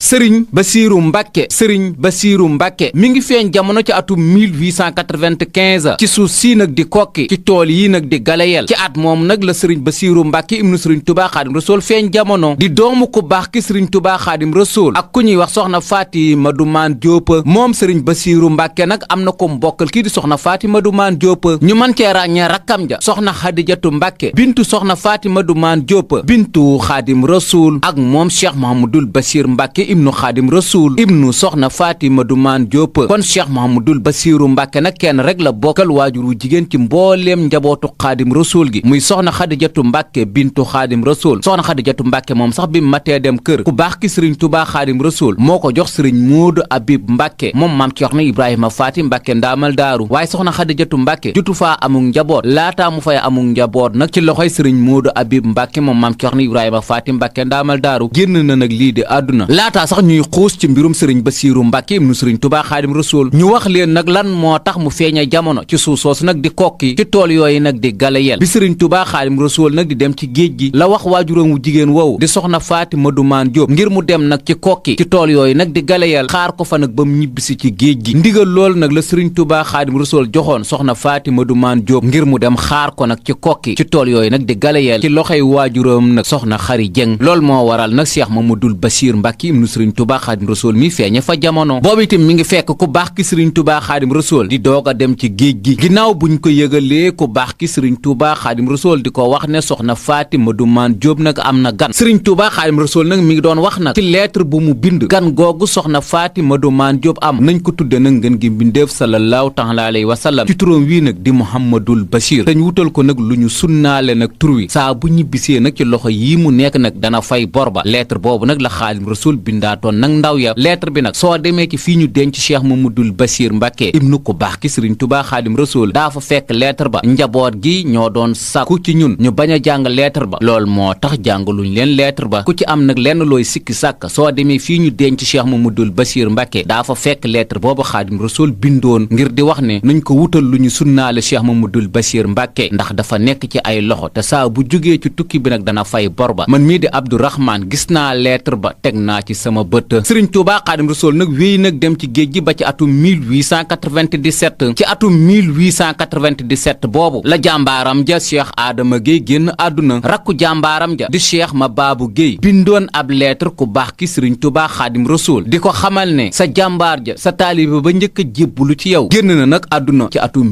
sëriñ Basiiru Mbàkke sëriñ Basiiru Mbàkke mi ngi feeñ jamono ci atum 1895 ci suuf sii nag di kokki ci tool yii nag di galayel ci at moom nag la sëriñ Basiiru Mbàkke ibnu sëriñ Tuubaa Xaadim Rasuul feeñ jamono di doomu ku baax ki sëriñ Tuubaa Xaadim Rasuul ak ku ñuy wax soxna Fatima du Maan Jóob moom sëriñ Basiiru Mbàkke nag am na ko mbokkal kii di soxna Fatima du Maan Jóob ñu mën cee ràññee rakkam ja soxna Xadijatu Mbàkke bintu soxna Fatima du Maan Jóob bintu Xaadim Rasuul ak moom Cheikh Mahamadul Basiir Mbàkke ibnu Xaadim Rasuul ibnu soxna Fatima du Maan Jóob kon Cheikh Mahamadul Basiiru Mbàkke nag kenn rek la bokkal waajuru jigéen ci mbooleem njabootu Xaadim Rasuul gi muy soxna Xadijatu Mbàkke bintu Xaadim Rasuul soxna Xadijatu Mbàkke moom sax bi matee dem kër ku baax ki sëriñ Tuubaa Xaadim Rasuul moo ko jox sëriñ Moodu Abib Mbàkke moom maam Ceerno Ibrahima Faati Mbàkke ndaamal daaru waaye soxna Xadijatu Mbàkke jotu faa amuk njaboot laataa mu fay amuk njaboot nag ci loxoy sëriñ Moodu Abib Mbàkke moom maam Ceerno Ibrahima Faati Mbàkke ndaamal daaru génn na nag lii di àdduna laataa sax ñuy xuus ci mbirum sëriñ Basiiru Mbàkke ibnu sëriñ Tuubaa Xaadim Rasuul ñu wax leen nag lan moo tax mu feeña jamono ci suuf soosu nag di kokki ci tool yooyu nag di galayel bi sëriñ Tuubaa Xaadim Rasuul nag di dem ci géej gi la wax waajuram wu jigéen woowu di soxna Fatima du Maan Jóob ngir mu dem nag ci kokki ci tool yooyu nag di galayel xaar ko fa nag ba mu ñibbisi ci géej gi ndigal loolu nag la sëriñ Tuubaa Xaadim Rasuul joxoon soxna Fatima du Maan Jóob ngir mu dem xaar ko nag ci kokki ci tool yooyu nag di galayel ci loxoy waajuram nag soxna Xari Jeng loolu moo waral nag Cheikh Mamadul Basiir Mbàkke ibnu sëriñ Tuubaa Xaadim Rasuul mi feeñe fa jamono boobu itam mi ngi fekk ku baax ki sëriñ Tuubaa Xaadim Rasuul di doog a dem ci géej gi ginnaaw buñ ko yëgalee ku baax ki sëriñ Tuubaa Xaadim Rasuul di ko wax ne soxna Fatima du Maan Jóob nag am na gan sëriñ Tuubaa Xaadim Rasuul nag mi ngi doon wax nag ci lettre bu mu bind gan googu soxna Fatima du Maan Jóob am nañ ko tudde nag ngeen gi mbindeef sallallahu taala alayhi wa sallam ci turam wii nag di Muhammadul Basiir dañ wutal ko nag lu ñu sunnaale nag tur wi saa bu ñibbisee nag ci loxo yii mu nekk nag dana fay bor ba lettre boobu nag la Xaadim Rasuul bindaatoon nag ndaw ya lettre bi nag soo demee ci fii ñu denc Cheikh Mamadul Basiir Mbàkke ibnu ko baax ki sëriñ Tuubaa Xaadim Rasuul daa fa fekk lettre ba njaboot gi ñoo doon sàkku ci ñun ñu bañ a jàng lettre ba lool moo tax jàngaluñ leen lettre ba ku ci am nag lenn looy sikki sàkk soo demee fii ñu denc Cheikh Mamadul Basiir Mbàkke daa fa fekk lettre boobu Xaadim Rasuul bindoon ngir di wax ne nañ ko wutal lu ñu sunnaale Cheikh Mamadul Basiir Mbàkke ndax dafa nekk ci ay loxo te saa bu jógee ci tukki bi nag dana fay bor ba man mii di Abdourahman gis naa lettre ba teg naa ci sama bët sëriñ Tuubaa Xaadim Rasuul nag wéy nag dem ci géej gi ba ci atum 1897 ci atum 1897 boobu la jàmbaaram ja Cheikh Adama Gueye génn àdduna rakku jàmbaaram ja di Cheikh Mabaabu Gueye bindoon ab lettre ku baax ki sëriñ Tuubaa Xaadim Rasuul di ko xamal ne sa jàmbaar ja sa taalibe ba njëkk a jébbalu ci yow génn na nag àdduna ci atum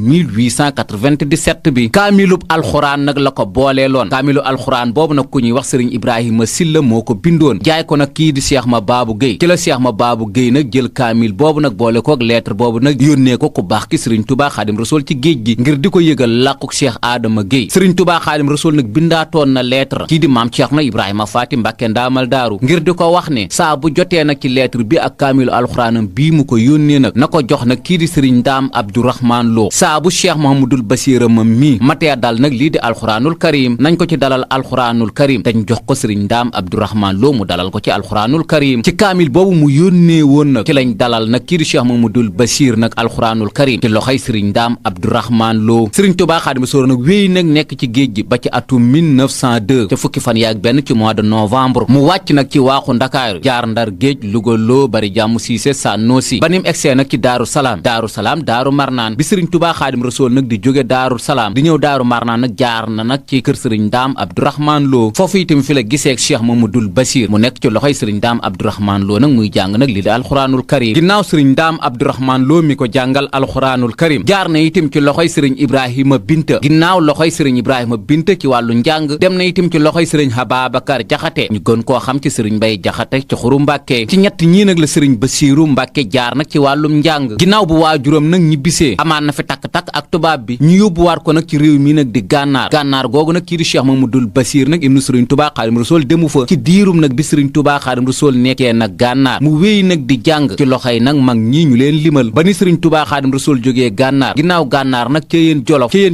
1897 bi kaamilub alxuraan nag la ko booleeloon kaamilu alxuraan boobu nag ku ñuy wax sëriñ Ibrahima Silla moo ko bindoon jaay ko nag kii di Cheikh Mabaabu Gueye ci la Cheikh Mabaabu Gueye nag jël kaamil boobu nag boole koog lettre boobu nag yónnee ko ku baax ki sëriñ Tuubaa Xaadim Rasuul ci géej gi ngir di ko yëgal làquk Cheikh Adama Gueye sëriñ Tuubaa Xaadim Rasuul nag bindaatoon na lettre kii di maam Ceerno Ibrahima Faati Mbàkke ndaamal daaru ngir di ko wax ne saa bu jotee nag ci lettre bi ak kaamilu alxuraanam bii mu ko yónnee nag na ko jox nag kii di sëriñ Ndaam Abdourahman Lo saa bu Cheikh Mahamadul Basiir mam mii matee dal nag lii di alxuraanul karim nañ ko ci dalal alxuraanul karim dañ jox ko sëriñ Ndaam Abdourahman Lo mu dalal ko ci alxuraanul karim ci kaamil boobu mu yónnee woon nag ci lañ dalal nag kii di Cheikh Mamadul Basiir nag alxuraanul karim ci loxoy sëriñ Ndaam Abdourahman Lo sëriñ Tuubaa Xaadim Rasuul nag wéy nag nekk ci géej gi ba ci atum 1902 ca fukki fan yaak benn ci mois de novembre mu wàcc nag ci waaxu Ndakaaru jaar Ndar géej Louga Lo bari jàmm Siise Sànnoosi ba nim egsee nag ci Daaru Salaam Daaru Marnaan bi sëriñ Tuubaa Xaadim Rasuul nag di jóge Daaru Salaam di ñëw Daaru Marnaan nag jaar na nag ci kër sëriñ Ndaam Abdourahman Lo foofu itam fi la giseek Cheikh Mamadul Basiir mu nekk ci loxoy sëriñ Ndaam Abdourahman Lo nag muy jàng nag li di alxuraanul karim ginnaaw sëriñ Ndaam Abdourahman Lo mi ko jàngal alxuraanul karim jaar na itam ci loxoy sëriñ Ibrahima Binta ginnaaw loxoy sëriñ Ibrahima Binta ci wàllu njàng dem na itam ci loxoy sëriñ Ababacar Jaxate ñu gën koo xam ci sëriñ Mbay Jaxate ci Xuru Mbàkke ci ñett ñii nag la sëriñ Basiiru Mbàkke jaar nag ci wàllum njàng ginnaaw bu waajuram nag ñibbisee amaan na fi takk-takk ak tubaab bi ñu yóbbuwaat ko nag ci réew mi nag di gànnaar googu nag kii di Cheikh Mamadul Basiir nag ibnu sëriñ Tuubaa Xaadim Rasuul demu fa ci diirum nag bi sëriñ Tuubaa Xaadim Rasuul nekkee nag gànnaar mu wéy nag di jàng ci loxoy nag mag ñii ñu leen limal ba ni sëriñ Tuubaa Xaadim Rasuul jógee gànnaar ginnaaw gànnaar nag ca yéen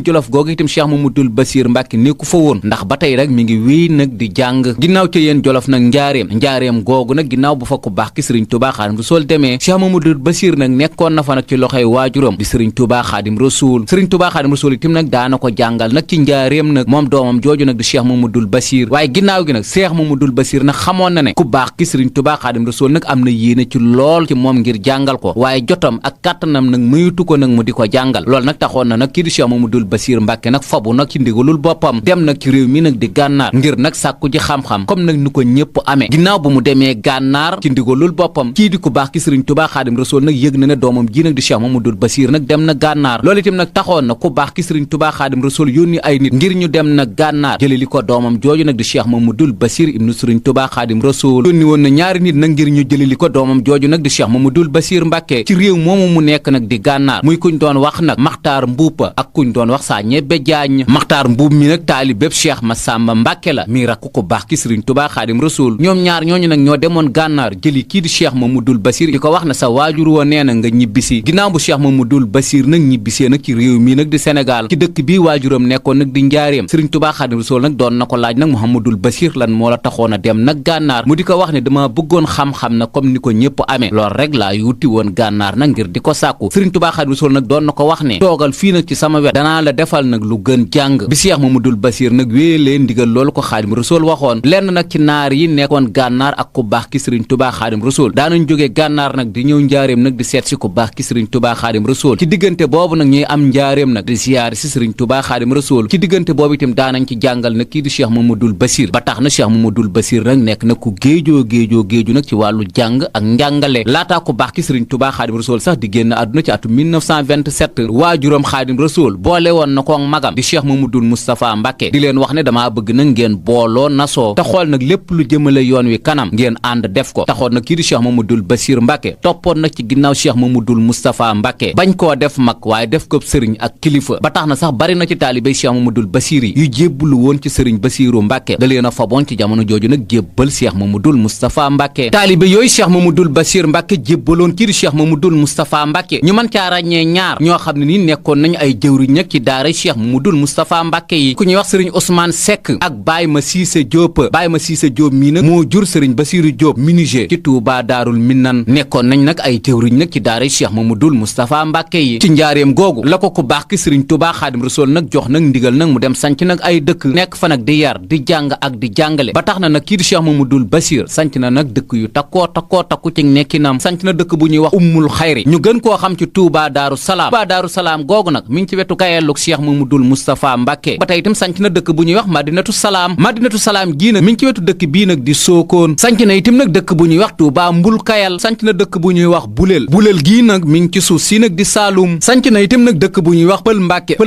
jolof googu itam Cheikh Mamadul Basiir Mbàkke nekku fa woon ndax ba tey rek mi ngi wéy nag di jàng ginnaaw ca yéen jolof nag njaareem googu nag ginnaaw bu fa ku baax ki sëriñ Tuubaa Xaadim Rasuul demee Cheikh Mamadul Basiir nag nekkoon na fa nag ci loxoy waajuram di sëriñ Tuubaa Xaadim Rasuul sëriñ Tuubaa Xaadim Rasuul itam nag daana ko jàngal nag ci njaareem nag moom doomam jooju nag di Cheikh Mamadul Basiir waaye ginnaaw gi nag Cheikh Mamadul Basiir nag xamoon na ne ku baax ki sëriñ Tuubaa Touba Xaadim Rasuul nag am na yéene ci lool ci moom ngir jàngal ko waaye jotam ak kàttanam nag mayutu ko nag mu di ko jàngal loolu nag taxoon na nag kii di Cheikh Mamadou Bassir Mbàkke nag fabu nag ci ndigalul boppam dem nag ci réew mi nag di gànnaar ngir nag sàkku ji xam-xam comme nag ni ko ñëpp amee ginnaaw bu mu demee gànnaar ci ndigalul boppam kii di ku baax ki Sëriñ Touba Xaadim Rasuul nag yëg na ne doomam ji nag di Cheikh Mamadou Bassir nag dem na gànnaar loolu itam nag taxoon na ku baax ki Sëriñ Touba Xaadim Rasuul yónni ay nit ngir ñu dem nag gànnaar jële li ko doomam jooju nag di Cheikh Mamadou Bassir ibnu Sëriñ Touba Xaadim Rasuul yónni woon na ñaari nit nag ngir ñu jële li ko doomam jooju nag di Cheikh Mamadou Bassir Mbàkke ci réew moomu mu nekk nag di gànnaar muy kuñ doon wax nag Maxtaar Mbuupa ak kuñ doon wax saa ñebbe jaañ Maxtaar Mbuub mi nag taalibeb Cheikh Massamba Mbàkke la mi rakku ko baax ki Sëriñ Touba Xaadim Rasuul ñoom ñaar ñooñu nag ñoo demoon gànnaar jëli kii di Cheikh Mamadou Bassir di ko wax na sa waajur woo nee na nga ñibbisi ginnaaw bu Cheikh Mamadou Bassir nag ñibbisee nag ci réew mi nag di Sénégal ci dëkk bii waajuram nekkoon nag di njaareem Sëriñ Touba Xaadim Rasuul nag doon na ko laaj nag Mouhamadou Bassir lan moo la taxoon a dem nag gànnaar mu di ko wax ne dama bëggoon xam-xam na comme ni ko ñëpp amee lool rek laa yuuti woon gànnaar nag ngir di ko sàkku Sëriñ Touba Xaadim Rasuul nag doon na ko wax ne toogal fii nag ci sama wet danaa la defal nag lu gën jàng bi Cheikh Mamadou Bassir nag wéelee ndigal loolu ko Xaadim Rasuul waxoon lenn nag ci naar yi nekkoon gànnaar ak ku baax ki Sëriñ Touba Xaadim Rasuul daanañ jógee gànnaar nag di ñëw njaareem nag di seet si ku baax ki Sëriñ Touba Xaadim Rasuul ci diggante boobu nag ñuy am njaareem nag di ziyaar si Sëriñ Touba Xaadim Rasuul ci diggante boobu itam daanañ ci jàngal nag kii di Cheikh Mamadou Bassir ba tax na Cheikh Mamadou Bassir nag nekk nag ku géeju nag ci wàllu jàng ak njàngale laataa ku baax ki Sëriñ Touba Xaadim Rasuul sax di génn àdduna ci atum 1927 waajuram Xaadim Rasuul boole woon na ko magam di Cheikh Mamadou Moustapha Mbàkke di leen wax ne damaa bëgg nag ngeen booloo nasoo te xool nag lépp lu jëmale yoon wi kanam ngeen ànd def ko taxoon nag kii di Cheikh Mamadou Bassir Mbàkke toppoon nag ci ginnaaw Cheikh Mamadou Moustapha Mbàkke bañ koo def mag waaye def ko sëriñ ak kilifa ba tax na sax bari na ci taalibey Cheikh Mamadou Bassir yi yu jébbalu woon ci sëriñ Bassiru Mbàkke da leen a faboon ci jamono jooju nag jébbal Cheikh Mamadou Moustapha Mbàkke taalibe yooyu Cheikh Mamadou Bassir Mbàkke jébbaloon kii di Cheikh Mamadou Moustapha Mbàkke ñu mën caa ràññee ñaar ñoo xam ne nii nekkoon nañ ay jëwriñ nag ci daara Cheikh Mamadou Moustapha Mbàkke yi ku ñuy wax sëriñ Ousmane Seck ak Baye Ma Cissé Diop Baye Ma Cissé Diop mii nag moo jur sëriñ Bassirou Diop menuisier ci Touba Daarul Minnan nekkoon nañ nag ay jëwriñ nag ci daara Cheikh Mamadou Moustapha Mbàkke yi ci njaareem googu la ko ku baax ki Sëriñ Touba Xaadim Rasuul nag jox nag ndigal nag mu dem sanc nag ay dëkk nekk fa nag di yar di jàng ak di jàngale ba tax na nag kii di Cheikh Mamadou Bassir sanc na nag dëkk yu takku ci nekkinam sanc na dëkk bu ñuy wax Ummul Xayri ñu gën koo xam ci Touba Daaru Salaam googu nag mi ngi ci wetu kayelluk Cheikh Mamadou Moustapha Mbàkke ba tey itam sanc na dëkk bu ñuy wax Madinatu Salaam gii nag mi ngi ci wetu dëkk bii nag di Sookoon sanc na itam nag dëkk bu ñuy wax Touba Mbul Kayal sanc na dëkk bu ñuy wax Buleel gii nag mi ngi ci suuf si nag di Saalum sanc na itam nag dëkk bu ñuy wax Pël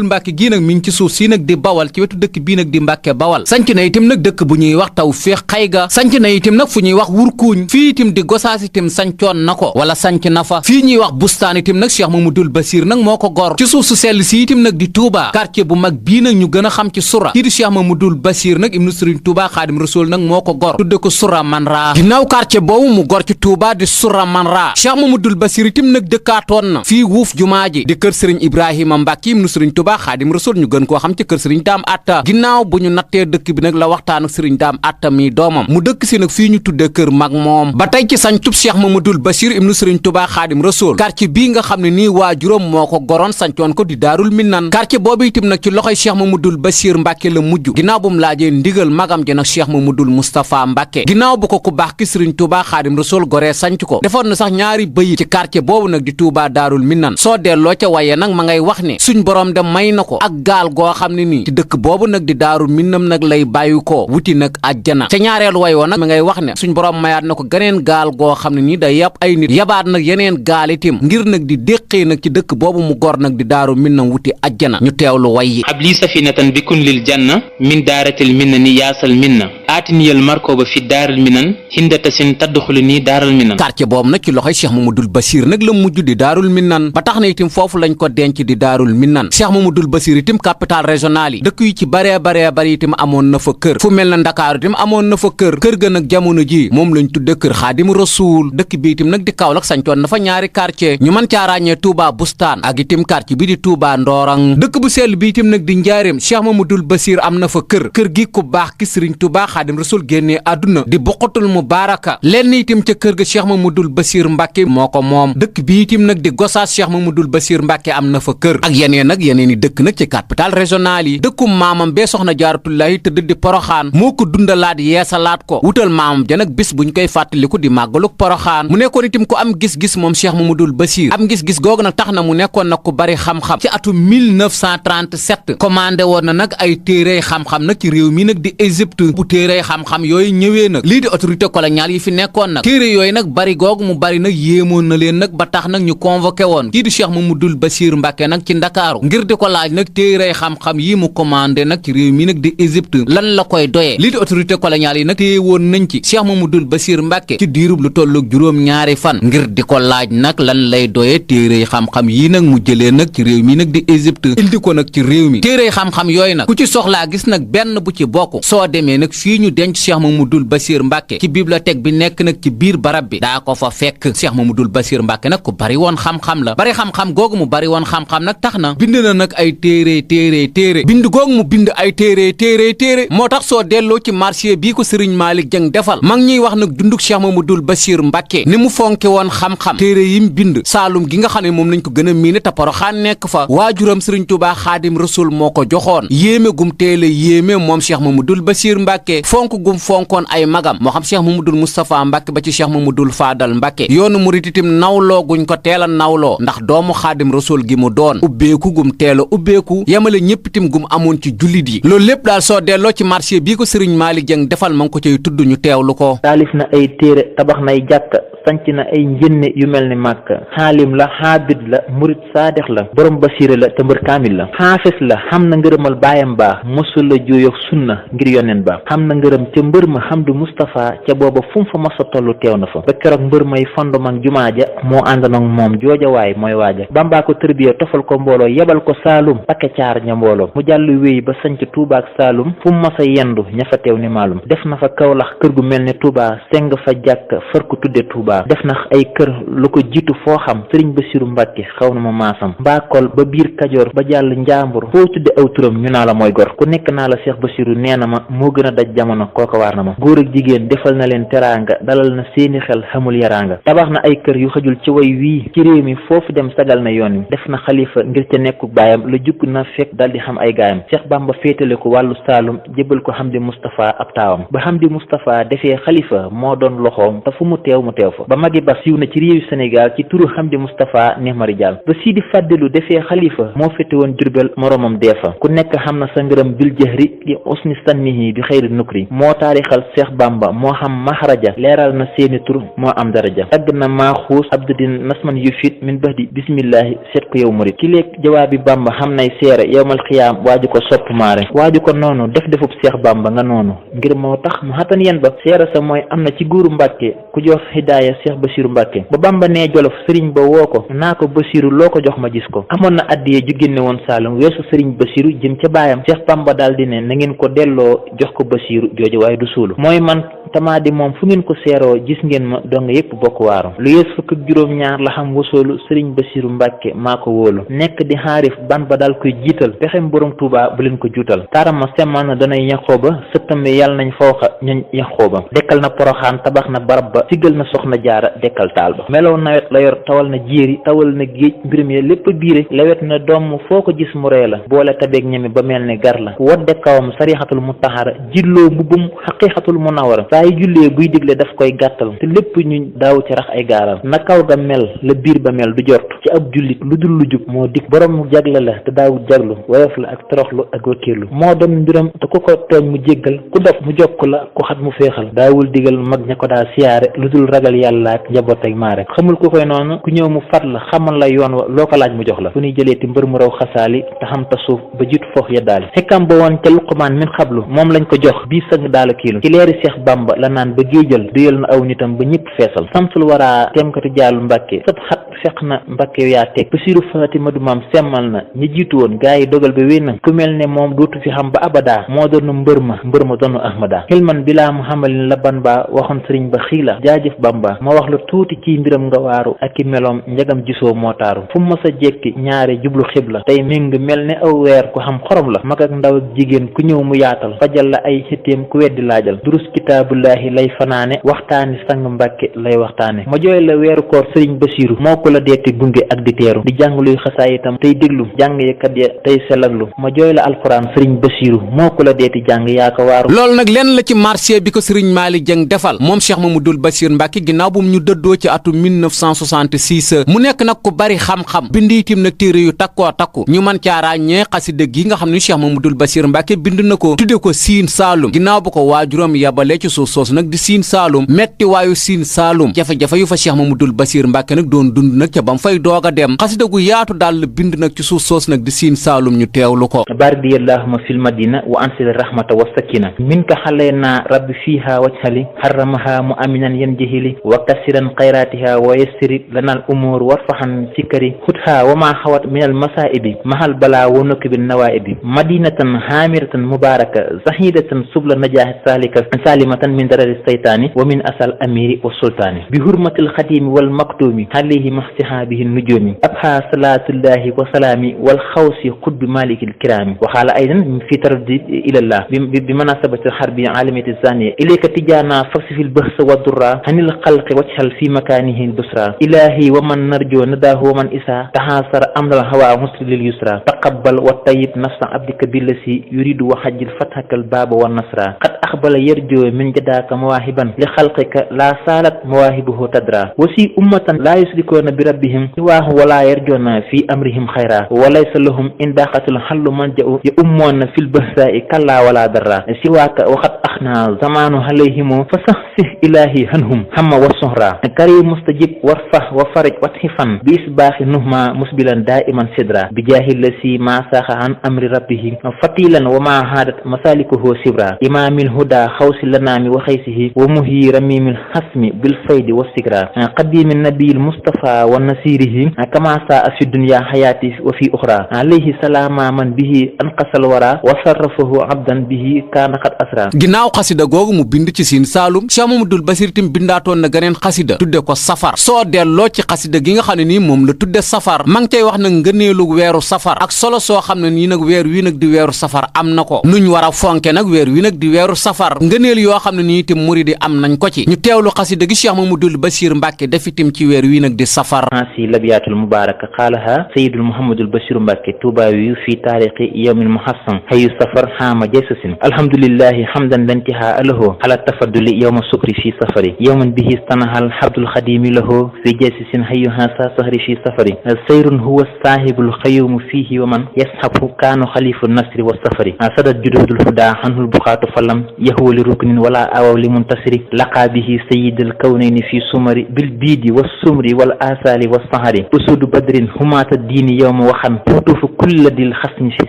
Mbàkke gii nag mi ngi ci suuf si nag di Bawal ci wetu dëkk bii nag di Mbàkke Bawal sanc na itam nag dëkk bu ñuy wax Tawfeex Xayga sanc na itam nag fu ñuy wax Wurkuuñ fii itam di Gosaas itam sancoon na ko wala sanc na fa fii ñuy wax Bustaan itam nag Cheikh Mamadou Bassir nag moo ko gor ci suuf su sell si itam nag di Touba quartier bu mag bii nag ñu gën a xam ci Sura kii di Cheikh Mamadou Bassir nag ibnu Sëriñ Touba Xaadim Rasuul nag moo ko gor tudde ko Sura Manra ginnaaw quartier boobu mu gor ci Touba di Sura Manra Cheikh Mamadou Bassir itam nag dëkkaatoon na fii wuuf jumaa ji di kër Sëriñ Ibrahima Mbàkke ibnu Sëriñ Touba Xaadim Rasuul ñu gën koo xam ci kër Sëriñ Daam Atta ginnaaw bu ñu nattee dëkk bi nag la waxtaan ak Sëriñ Daam Atta mi doomam mu dëkk si nag fii ñu tudde kër mag moom ba tey ci sañtub Cheikh Mamadou Bassir ibnu Sëriñ Touba Xaadim Rasuul quartier bii nga xam ne nii waajuram moo ko goroon sancoon ko di Daarul Minnan quartier boobu itam nag ci loxoy Cheikh Mamadou Bassir Mbàkke la mujj ginnaaw bu mu laajee ndigal magam ji nag Cheikh Mamadou Moustapha Mbàkke ginnaaw bu ko ku baax ki Sëriñ Touba Xaadim Rasuul goree sanc ko defoon na sax ñaari bëyi ci quartier boobu nag di Touba Daarul Minnan soo delloo ca waye nag ma ngay wax ne suñ borom dem may na ko ak gaal goo xam ne nii ci dëkk boobu nag di Daarul Minnan nag lay bàyyi ko wuti nag àjjana ca ñaareelu way woo nag ma ngay wax ne suñ borom mayaat na ko geneen gaal goo xam ne nii day yab ay nit yabaat nag yeneen gaal itim ngir nag di déqee nag ci dëkk boobu mu gor nag di Daarul Minnan wuti àjjana ñu teewlu way yi abli safinatan bikun lil janna min daaratil minna ni yaasal minna aatiniyal markoba fi daaral minan hindata sin tadduxuli nii daaral minan quartier boobu nag ci loxoy Cheikh Mamadou Bassir nag la mujj di Daarul Minnan ba tax na itam foofu lañ ko denc di Daarul Minnan Cheikh Mamadou Bassir itam capital régional yi dëkk yu ci baree bari itam amoon na fa kër fu mel na Ndakaaru itam amoon na fa kër ga nag jamono ji moom lañ tudde kër Xaadim Rasuul dëkk bi itam nag di Kaolack sancoon na fa ñaari quartier ñu mën caa ràññee Touba Bustaan ak itam quartier bi di Touba Ndorang dëkk bu sell bi itam nag di Njaaréem Cheikh Mamadou Bassir am na fa kër gi ku baax ki Sëriñ Touba Xaadim Rasul génnee àdduna di Boqatul Mubaaraka lenn itam ca kër ga Cheikh Mamadul Basir Mbàkke moo ko moom dëkk bi itam nag di Gosaas Cheikh Mamadul Basir Mbàkke am na fa kër ak yeneen i dëkk nag ci capital régional yi dëkkum maamam bee soxna Jaaratullaahi tëdd di Poroxaan moo ko dundalaat yeesalaat ko wutal maamam ja nag bis buñ koy fàttaliku di màggaluk Poroxaan mu nekkoon itam ko am gis-gis moom Cheikh Mamadul Basir am gis-gis googu nag tax na mu nekkoon nag ku bari xam-xam ci atum 1937 commandé woon na nag ay téere xam-xam nag ci réew mi nag di Égypte bu téere xam-xam yooyu ñëwee nag lii di autorité coloniale yi fi nekkoon nag téere yooyu nag bari googu mu bari nag yéemoon na leen nag ba tax nag ñu convoqué woon kii di Cheikh Mamadul Basir Mbàkke nag ci Ndakaaru ngir di ko laaj nag téere xam-xam yi mu commandé nag ci réew mi nag di Égypte lan la koy doyee lii di autorité coloniale yi nag téye woon nañ ci Cheikh Mamadul Basir Mbàkke ci diirub lu tolloog juróom-ñaari fan ngir di ko laaj nag lan lay doyee téere xam-xam yi nag mu jëlee nag ci réew mi nag di Égypte indi ko nag ci réew mi téere xam-xam yooyu nag ku ci soxlaa gis nag benn bu ci bokk soo demee nag fii ñu denc Cheikh Mamadul Basir Mbàkke ci bibliothèque bi nekk nag ci biir barab bi daa ko fa fekk Cheikh Mamadul Basir Mbàkke nag ku bari woon xam-xam la bari xam-xam googu mu bari woon xam-xam nag tax na bind na nag ay téere bind googu mu bind ay téere moo tax soo delloo ci marché bii ko Serigne Malick Dieng defal mag ñuy wax nag dunduk Cheikh Mamadul Basir Mbàkke ni mu fonke woon xam-xam téere yim bind Saalum gi nga xam ne moom lañ ko gën a miine te Poroxaan nekk fa waajuram Serigne Touba Xaadim Rasul moo ko joxoon yéeme gum teele yéeme moom Cheikh Mamadul Basir Mbàkke fonk gum fonkoon ay magam moo xam Cheikh Mamadul Moustapha Mbàkke ba ci Cheikh Mamadul Faadal Mbàkke yoonu murit itam nawloo guñ ko teel a nawloo ndax doomu Xaadim Rasul gi mu doon ubbeeku gum teel a ubbeeku yemale ñëpp itam gum amoon ci jullit yi loolu lépp daal soo delloo ci marché bii ko Serigne Malick Dieng defal ma ngi ko cay tudd ñu teewlu ko. taalif na ay téere tabax nay jàkka sanc na ay njënne yu mel ni màkk xaalim la xaabid la murit saadex la borom basiira la te mbër kaamil la xaafis la xam na ngërëmal baayam baa mosul la juyoog sunna ngir yoneen ba xam na ngërëm ca mbër ma Hamdu Moustapha ca booba fu mu fa masa tollu teew na fa ba keroog mbër may fondement jumaa ja moo àndoon ak moom jooja waay mooy waaja bambaa ko tërbiya tofal ko mbooloo yebal ko Saalum pakke caar ña mbooloo mu jàll wéy ba sanc Tuubaa ak Saalum fu mu masa yendu ña fa teew ni maalum def na fa Kawlax kër gu mel ne Tuubaa seng fa jàkk far ko tudde Tuubaa def na ay kër lu ko jiitu foo xam Sëriñ Basiru Mbàkke xaw na ma maasam mbaakol ba biir Kajoor ba jàll Njaambur foo tudde aw turam ñu naa la mooy gor ku nekk naa la Cheikh Basiru nee na ma moo gën a daj jamono kooka waar na ma góor ak jigéen defal na leen teraanga dalal na seeni xel xamul yaraanga tabax na ay kër yu xajul ci way wii ci réew mi foofu dem sagal na yoon wi def na xalifa ngir ca nekku baayam la jukk na fekk dal di xam ay gaayam Cheikh Bamba féetale ko wàllu Saalum jébal ko Hamdi Moustapha ab taawam ba Hamdi Moustapha defee xalifa moo doon loxoom te fu mu teew fa ba magi ba siiw na ci réewu Sénégal ci turu Hamdi Moustapha Nihmari Dial ba Sidi Fàddilu defee xalifa moo féete woon Jurbel moromam deefa ku nekk xam na sa ngërëm bil jahri di usni sannihi bi xëyri nukri moo taarixal Cheikh Bamba moo xam mahraja leeral na seeni tur moo am daraja tagg na maaxuus abdudin nasman yufit min bahdi bismillahi seet ko yow murit ki léeg jawaabi Bamba xam nay seere yowmal xiyaam waaju ko sopp maare waaju ko noonu defub Cheikh Bamba nga noonu ngir moo tax mu xatan yen ba seere sa mooy am na ci guuru Mbàkke ku jox hidaaya Cheikh Basiru Mbàkke ba Bamba nee Jolof sëriñ ba woo ko naa ko Basiru loo ko jox ma gis ko amoon na addiye ju génne woon Saalum weesu sëriñ Basiru jëm ca baayam Cheikh Bamba daal di ne na ngeen ko delloo jox ko Basiru jooju waaye du suulu mooy man tamaa di moom fu ngeen ko seeroo gis ngeen ma dong yépp bokk waaro lu yees fukk ak juróom-ñaar la xam wasoolu sëriñ Basiru Mbàkke maa ko wóolu nekk di xaarif ban ba daal koy jiital pexem borom Tuubaa bu leen ko juutal taaram ma semmal na danay yaxooba sëttam bi yàlla nañ fawxa ñoñ yaxooba dekkal na Poroxaan tabax na barab ba siggal na soxna jaara dekkal taal ba melow nawet la yor tawal na jéeri tawal na géej mbirum ya lépp biire lewet na doom foo ko gis mu ree la boole tabeeg ñami ba mel ne gar la wodde kawam sarixatul mutahara jilloo mbubbum xaqiqatul munawara saa yu jullee buy digle daf koy gàttal te lépp ñu daaw ci rax ay gaaral na kaw ga mel la biir ba mel du jort ci ab jullit lu dul lu jub moo dik borom jagle la te daawut jaglu woyof la ak toroxlu ak wakkiirlu moo doon mbiram te ku ko tooñ mu jéggal ku dof mu jokk la ku xat mu féexal daawul digal mag ña ko daa siyaare lu dul ragal yàlla ak njaboot ak maare xamul ku koy noonu ku ñëw mu fat la xamal la yoon wa loo ko laaj mu jox la fu ñuy jëlee ti mbër mu raw xasaali te xam ta suuf ba jiitu foox ya daali xekkam ba woon ca Luqmaan min xablu moom lañ ko jox bii sëng daala kiilu ci leeri Seex Bamba la naan ba géejal duyal na aw nitam ba ñëpp feesal samsul waraa teemkati jaalu Mbàkke sab xat fex na Mbàkke yaa teg Basiiru Fatima du maam semmal na ñi jiitu woon gaa yi dogal ba wéy na ku mel ne moom dootu fi xam ba abada moo doon mbër ma doonu ahmada xilman bilaa mu xamalin la ban ba waxoon sëriñ ba xiila jaajëf Bamba ma wax la tuuti ci mbiram nga waaru ak i meloom njagam gisoo moo taaru fu mu mës a jekki ñaare jublu xibla tey méng mel ne aw weer ku xam xorom la mag ak ndaw ak jigéen ku ñëw mu yaatal fajal la ay xitteem ku weddi laajal durus kitaabullaahi lay fanaane waxtaani sang Mbàkke lay waxtaane ma jooy la weeru koor sëriñ Basiiru moo ko la deeti gunge ak di teeru di jàng luy xasaay itam tey déglu jàng yekat ya tey selaglu ma jooy la alxuraan sëriñ Basiiru moo ko la deeti jàng yaa ko waaru loolu nag lenn la ci marché bi ko sëriñ Malick Dieng defal moom Cheikh Mamadou Bassir Mbacke ginnaaw bu mu ñu dëddoo ci atum 1966 mu nekk nag ku bari xam-xam bind itam nag téere yu takkoo takku ñu mën caa ràññee xasida gi nga xam ne Cheikh Mamadou Bassir Mbacke bind na ko tudde ko Siin Saalum ginnaaw bu ko waajuram yabalee ci suuf soosu nag di Siin Saalum metti waayu Siin Saalum jafe-jafe yu fa Cheikh Mamadou Bassir Mbacke nag doon dund nag ca bam fay doog a dem xasida gu yaatu daal la bind nag ci suuf soosu nag di Siin Saalum ñu teewlu ko bardi allahumma fil madina wa ansil rahmata wa sakina minka xalayna rabbi fiha wajhali harramaha mu aminan yan jihili wa kasiran xayratiha wa yassiri lanal umur warfahan sikari hutha wa ma xawat min al masaibi mahal bala wa nukibi nawaibi madinatan hamiratan mubaraka zahidatan subla najahi salika salimatan min darari saytani wa min asal amiri wa sultani bi hurmatil xatimi wal maktumi alayhi mahsihabihi nujumi abha salatullahi wa salami wal xawsi qutbi malikil kirami wa xaala aydan fi taraddud ilallah bi munasabati harbi alamati zaniya ilayka tijana faksifil bahsa wa durra hanil xalqi wajhal fi makanihi albusra ilahi wa man narjo nadahu wa man isa tahasara amral hawa musli lil yusra taqabbal wa tayyib nafsa abdika billasi yuridu wa hajjil fathakal baba wa nasra qad akhbala yarjo min jadaka mawahiban li khalqika la salat mawahibuhu tadra wasi ummatan la yusrikuna bi rabbihim siwahu wa la yarjuna fi amrihim khayra wa laysa lahum indaqatul hallu man ja'u ya ummuna fil bahsa'i kalla wala darra siwaka wa qad akhna zamanu alayhim fasahsih ilahi hanhum hamma wa suhra karim mustajib warfah wa farij wathifan bi isbahi nuhma musbilan da'iman sidra bi jahil lasi ma saha an amri rabbih fatilan wa ma hadat masalikuhu sibra imamil huda khawsi lanami wa khaysihi wa muhi ramimil hasmi bil fayd wa sikra qadimin nabiyil mustafa wa nasirihi kama sa'a fi dunya hayati wa fi ukhra alayhi salama man bihi anqasal wara wa sarrafahu abdan bihi kana qad asra ginnaaw xasida googu mu bind ci Siin Saalum Cheikh Mamadou Bassir tim bindaatoon na geneen xasida tudde ko safar soo delloo ci xasida gi nga xam ne nii moom la tudde safar ma ngi cay wax nag ngëneelu weeru safar ak solo soo xam ne nii nag weer wi nag di weeru safar am na ko nuñ war a fonke nag weer wi nag di weeru safar ngëneel yoo xam ne nii itam muridi am nañ ko ci ñu teewlu xasida gi Cheikh Mamadou Bassir Mbacke def itam ci weer wi nag di safar si labiyatul mubaraka qaalaha sayyidul Muhammadul Bassir Mbacke tuubaawi fi taarixi yawmil muhassam hayu safar xaama jaysasin alhamdulillahi hamdan lantiha alahu ala tafadduli yawma sukri fi safari yawman bihi stanahal habdul xadimi lahu fi jaysasin hayuha sa sahri fi safari sayrun huwa sahibul xayumu fihi wa man yashabu kaanu xalifu nasri wa safari sadat jududul huda hanhul buxaatu falam yahuwa li ruknin wala awaw li muntasiri laqa bihi sayyidul kawnayni fi sumari bil biidi wa sumri wal asali wa sahari usudu badrin humata diini yawma waxan futufu kulla dil xasmi fi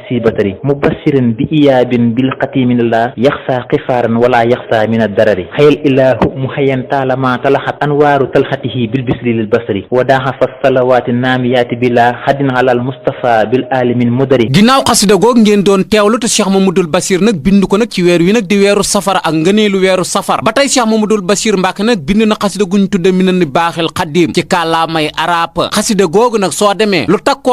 sibatari mubassirin bi iyaabin bil xatiminillah yaxsa xifaaran wala yaxsa min addarari xayal ilahu muhayan taalama talaxat anwaaru talxatihi bil bisri lil basari wa daaxa salawaati naamiyaati bila haddin alal mustafa bil alimin mudari ginnaaw xasida goog ngeen doon teewlu te Cheikh Mamadou Bassir nag bind ko nag ci weer wi nag di weeru safar ak ngëneelu weeru safar ba tey Cheikh Mamadou Bassir Mbacke nag bind na xasida guñ tudde Minan Baaxil Xadim ci kàllaamay arab xasida googu nag soo demee lu takku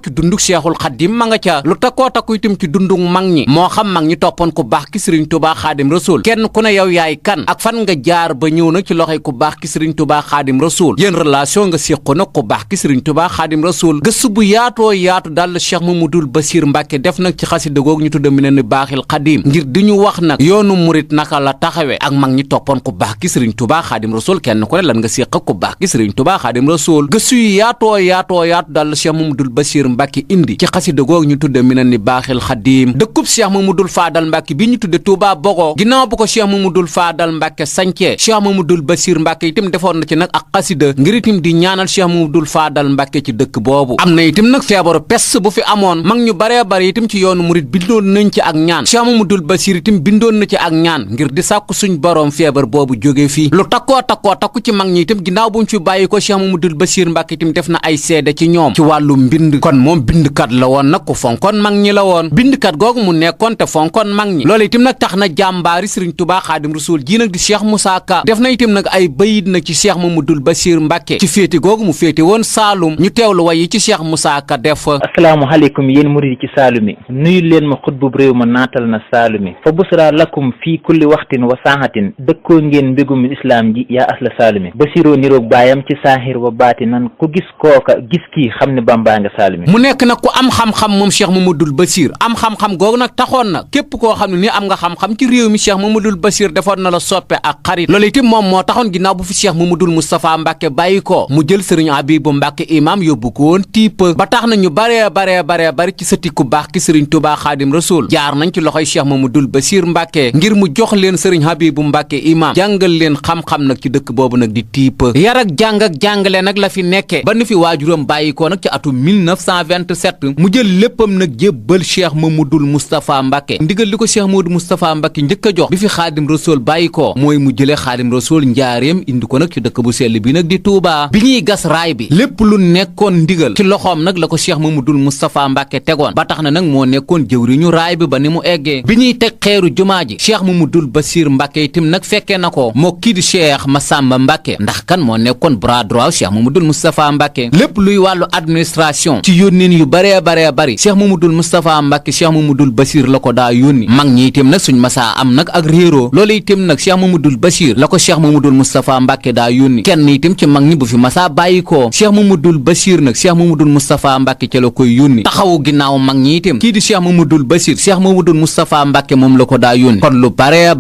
ci dunduk Cheikhul Xadim ma nga ca lu takku itam ci dunduk mag ñi moo xam mag ñi toppoon ku baax ki Sëriñ Tuubaa Xaadim Rasuul kenn ku ne yow yaay kan ak fan nga jaar ba ñëw nag ci loxoy ku baax ki Sëriñ Tuubaa Xaadim Rasuul yéen relation nga séqo nag ku baax ki Sëriñ Tuubaa Xaadim Rasuul gëstu bu yaatoo yaatu daal la Cheikh Mamadou Bassir Mbacke def nag ci xasida googu ñu tudde Minan Baaxil Xadim ngir di ñu wax nag yoonu murit naka la taxawee ak mag ñi toppoon ku baax ki Sëriñ Tuubaa Xaadim Rasuul kenn ku ne lan nga séq ku baax ki Sëriñ Tuubaa Xaadim Rasuul gëstu yu yaatoo yaatu daal la Cheikh Mamadou Bassir Mbacke indi ci xasida googu ñu tudde Minan Baaxil Xadim dëkkub Cheikh Mamadou Fadal Mbacke bi ñu tudde Touba Bogo ginnaaw bu ko Cheikh Mamadou Fadal Mbacke sancee Cheikh Mamadou Bassir Mbacke itam defoon na ci nag ak xasida ngir itam di ñaanal Cheikh Mamadou Fadal Mbacke ci dëkk boobu am na itam nag feebaru peste bu fi amoon mag ñu baree bari itam ci yoonu murit bindoon nañ ci ak ñaan Cheikh Mamadou Bassir itam bindoon na ci ak ñaan ngir di sàkku suñ boroom feebar boobu jóge fii lu takku ci mag ñi itam ginnaaw buñ fi bàyyi ko Cheikh Mamadou Bassir Mbàkke itam def na ay seede ci ñoom ci wàllu mbind kon moom bindkat la woon nag ku fonkoon mag ñi la woon bindkat googu mu nekkoon te fonkoon mag ñi loolu itam nag tax na jàmbaari Sëriñ Tuubaa Xaadim Rasuul ji nag di Cheikh Moussa Ka def na itam nag ay bayit nag ci Cheikh Mamadou Bassir Mbàkke ci féete googu mu féete woon Saalum ñu teewlu way yi ci Cheikh Moussa Ka def asalaamaaleykum yéen murid ci Saalumi nuyu leen ma xutbub réew ma naatal na Saalumi fa busra lakum fii kulli waxtin wa saaxatin dëkkoo ngeen mbégum islaam ji yaa asla Saalumi Bassiroo niroog baayam ci saaxir wa baati nan ku gis kooka gis kii xam ne Bamba nga Saalumi mu nekk nag ku am xam-xam moom Cheikh Mamadou Bassir am xam-xam googu nag taxoon na képp koo xam ne ni am nga xam-xam ci réew mi Cheikh Mamadou Bassir defoon na la soppe ak xarit loolu itam moom moo taxoon ginnaaw bu fi Cheikh Mamadou Moustapha Mbàkke bàyyi ko mu jël sëriñ Abibu Mbàkke imam yóbbu ko woon tiip ba tax na ñu bari ci sëti ku baax ki sëriñ Tuubaa Xaadim Rasuul jaar nañ ci loxoy Cheikh Mamadou Bassir Mbàkke ngir mu jox leen sëriñ Abibu Mbàkke imam jàngal leen xam-xam nag ci dëkk boobu nag di tiip yar ak jàng ak jàngale nag la fi nekke ba nu fi waajuram bàyyi ko nag ci atum 1927 mu jël léppam nag jébbal Cheikh Mamadou Moustapha Mbàkke ndigal li ko Cheikh Mamadou Moustapha Mbàkke njëkk a jox bi fi Xaadim Rasuul bàyyi ko mooy mu jëlee Xaadim Rasuul njaareem indi ko nag ci dëkk bu sell bi nag di Touba bi ñuy gas raay bi lépp lu nekkoon ndigal ci loxoom nag la ko Cheikh Mamadou Moustapha Mbàkke tegoon ba tax na nag moo nekkoon jëwriñu raay bi ba ni mu eggee bi ñuy teg xeeru jumaa ji Cheikh Mamadou Bassir Mbàkke itam nag fekkee na ko moo kii di Cheikh Massamba Mbàkke ndax kan moo nekkoon bras droit Cheikh Mamadou Moustapha Mbàkke lépp luy wàllu administration ci yónneen yu baree bari Cheikh Mamadou Moustapha Mbàkke Cheikh Mamadou Bassir la ko daa yónni mag ñi itam nag suñ masaa am nag ak réeroo loolu itam nag Cheikh Mamadou Bassir la ko Cheikh Mamadou Moustapha Mbàkke daa yónni kenn itam ci mag ñi bu fi masaa bàyyi ko Cheikh Mamadou Bassir nag Cheikh Mamadou Moustapha Mbàkke ca la koy yónni taxawu ginnaaw mag ñi itam kii di Cheikh Mamadou Bassir Cheikh Mamadou Moustapha Mbàkke moom la ko daa yónni kon lu baree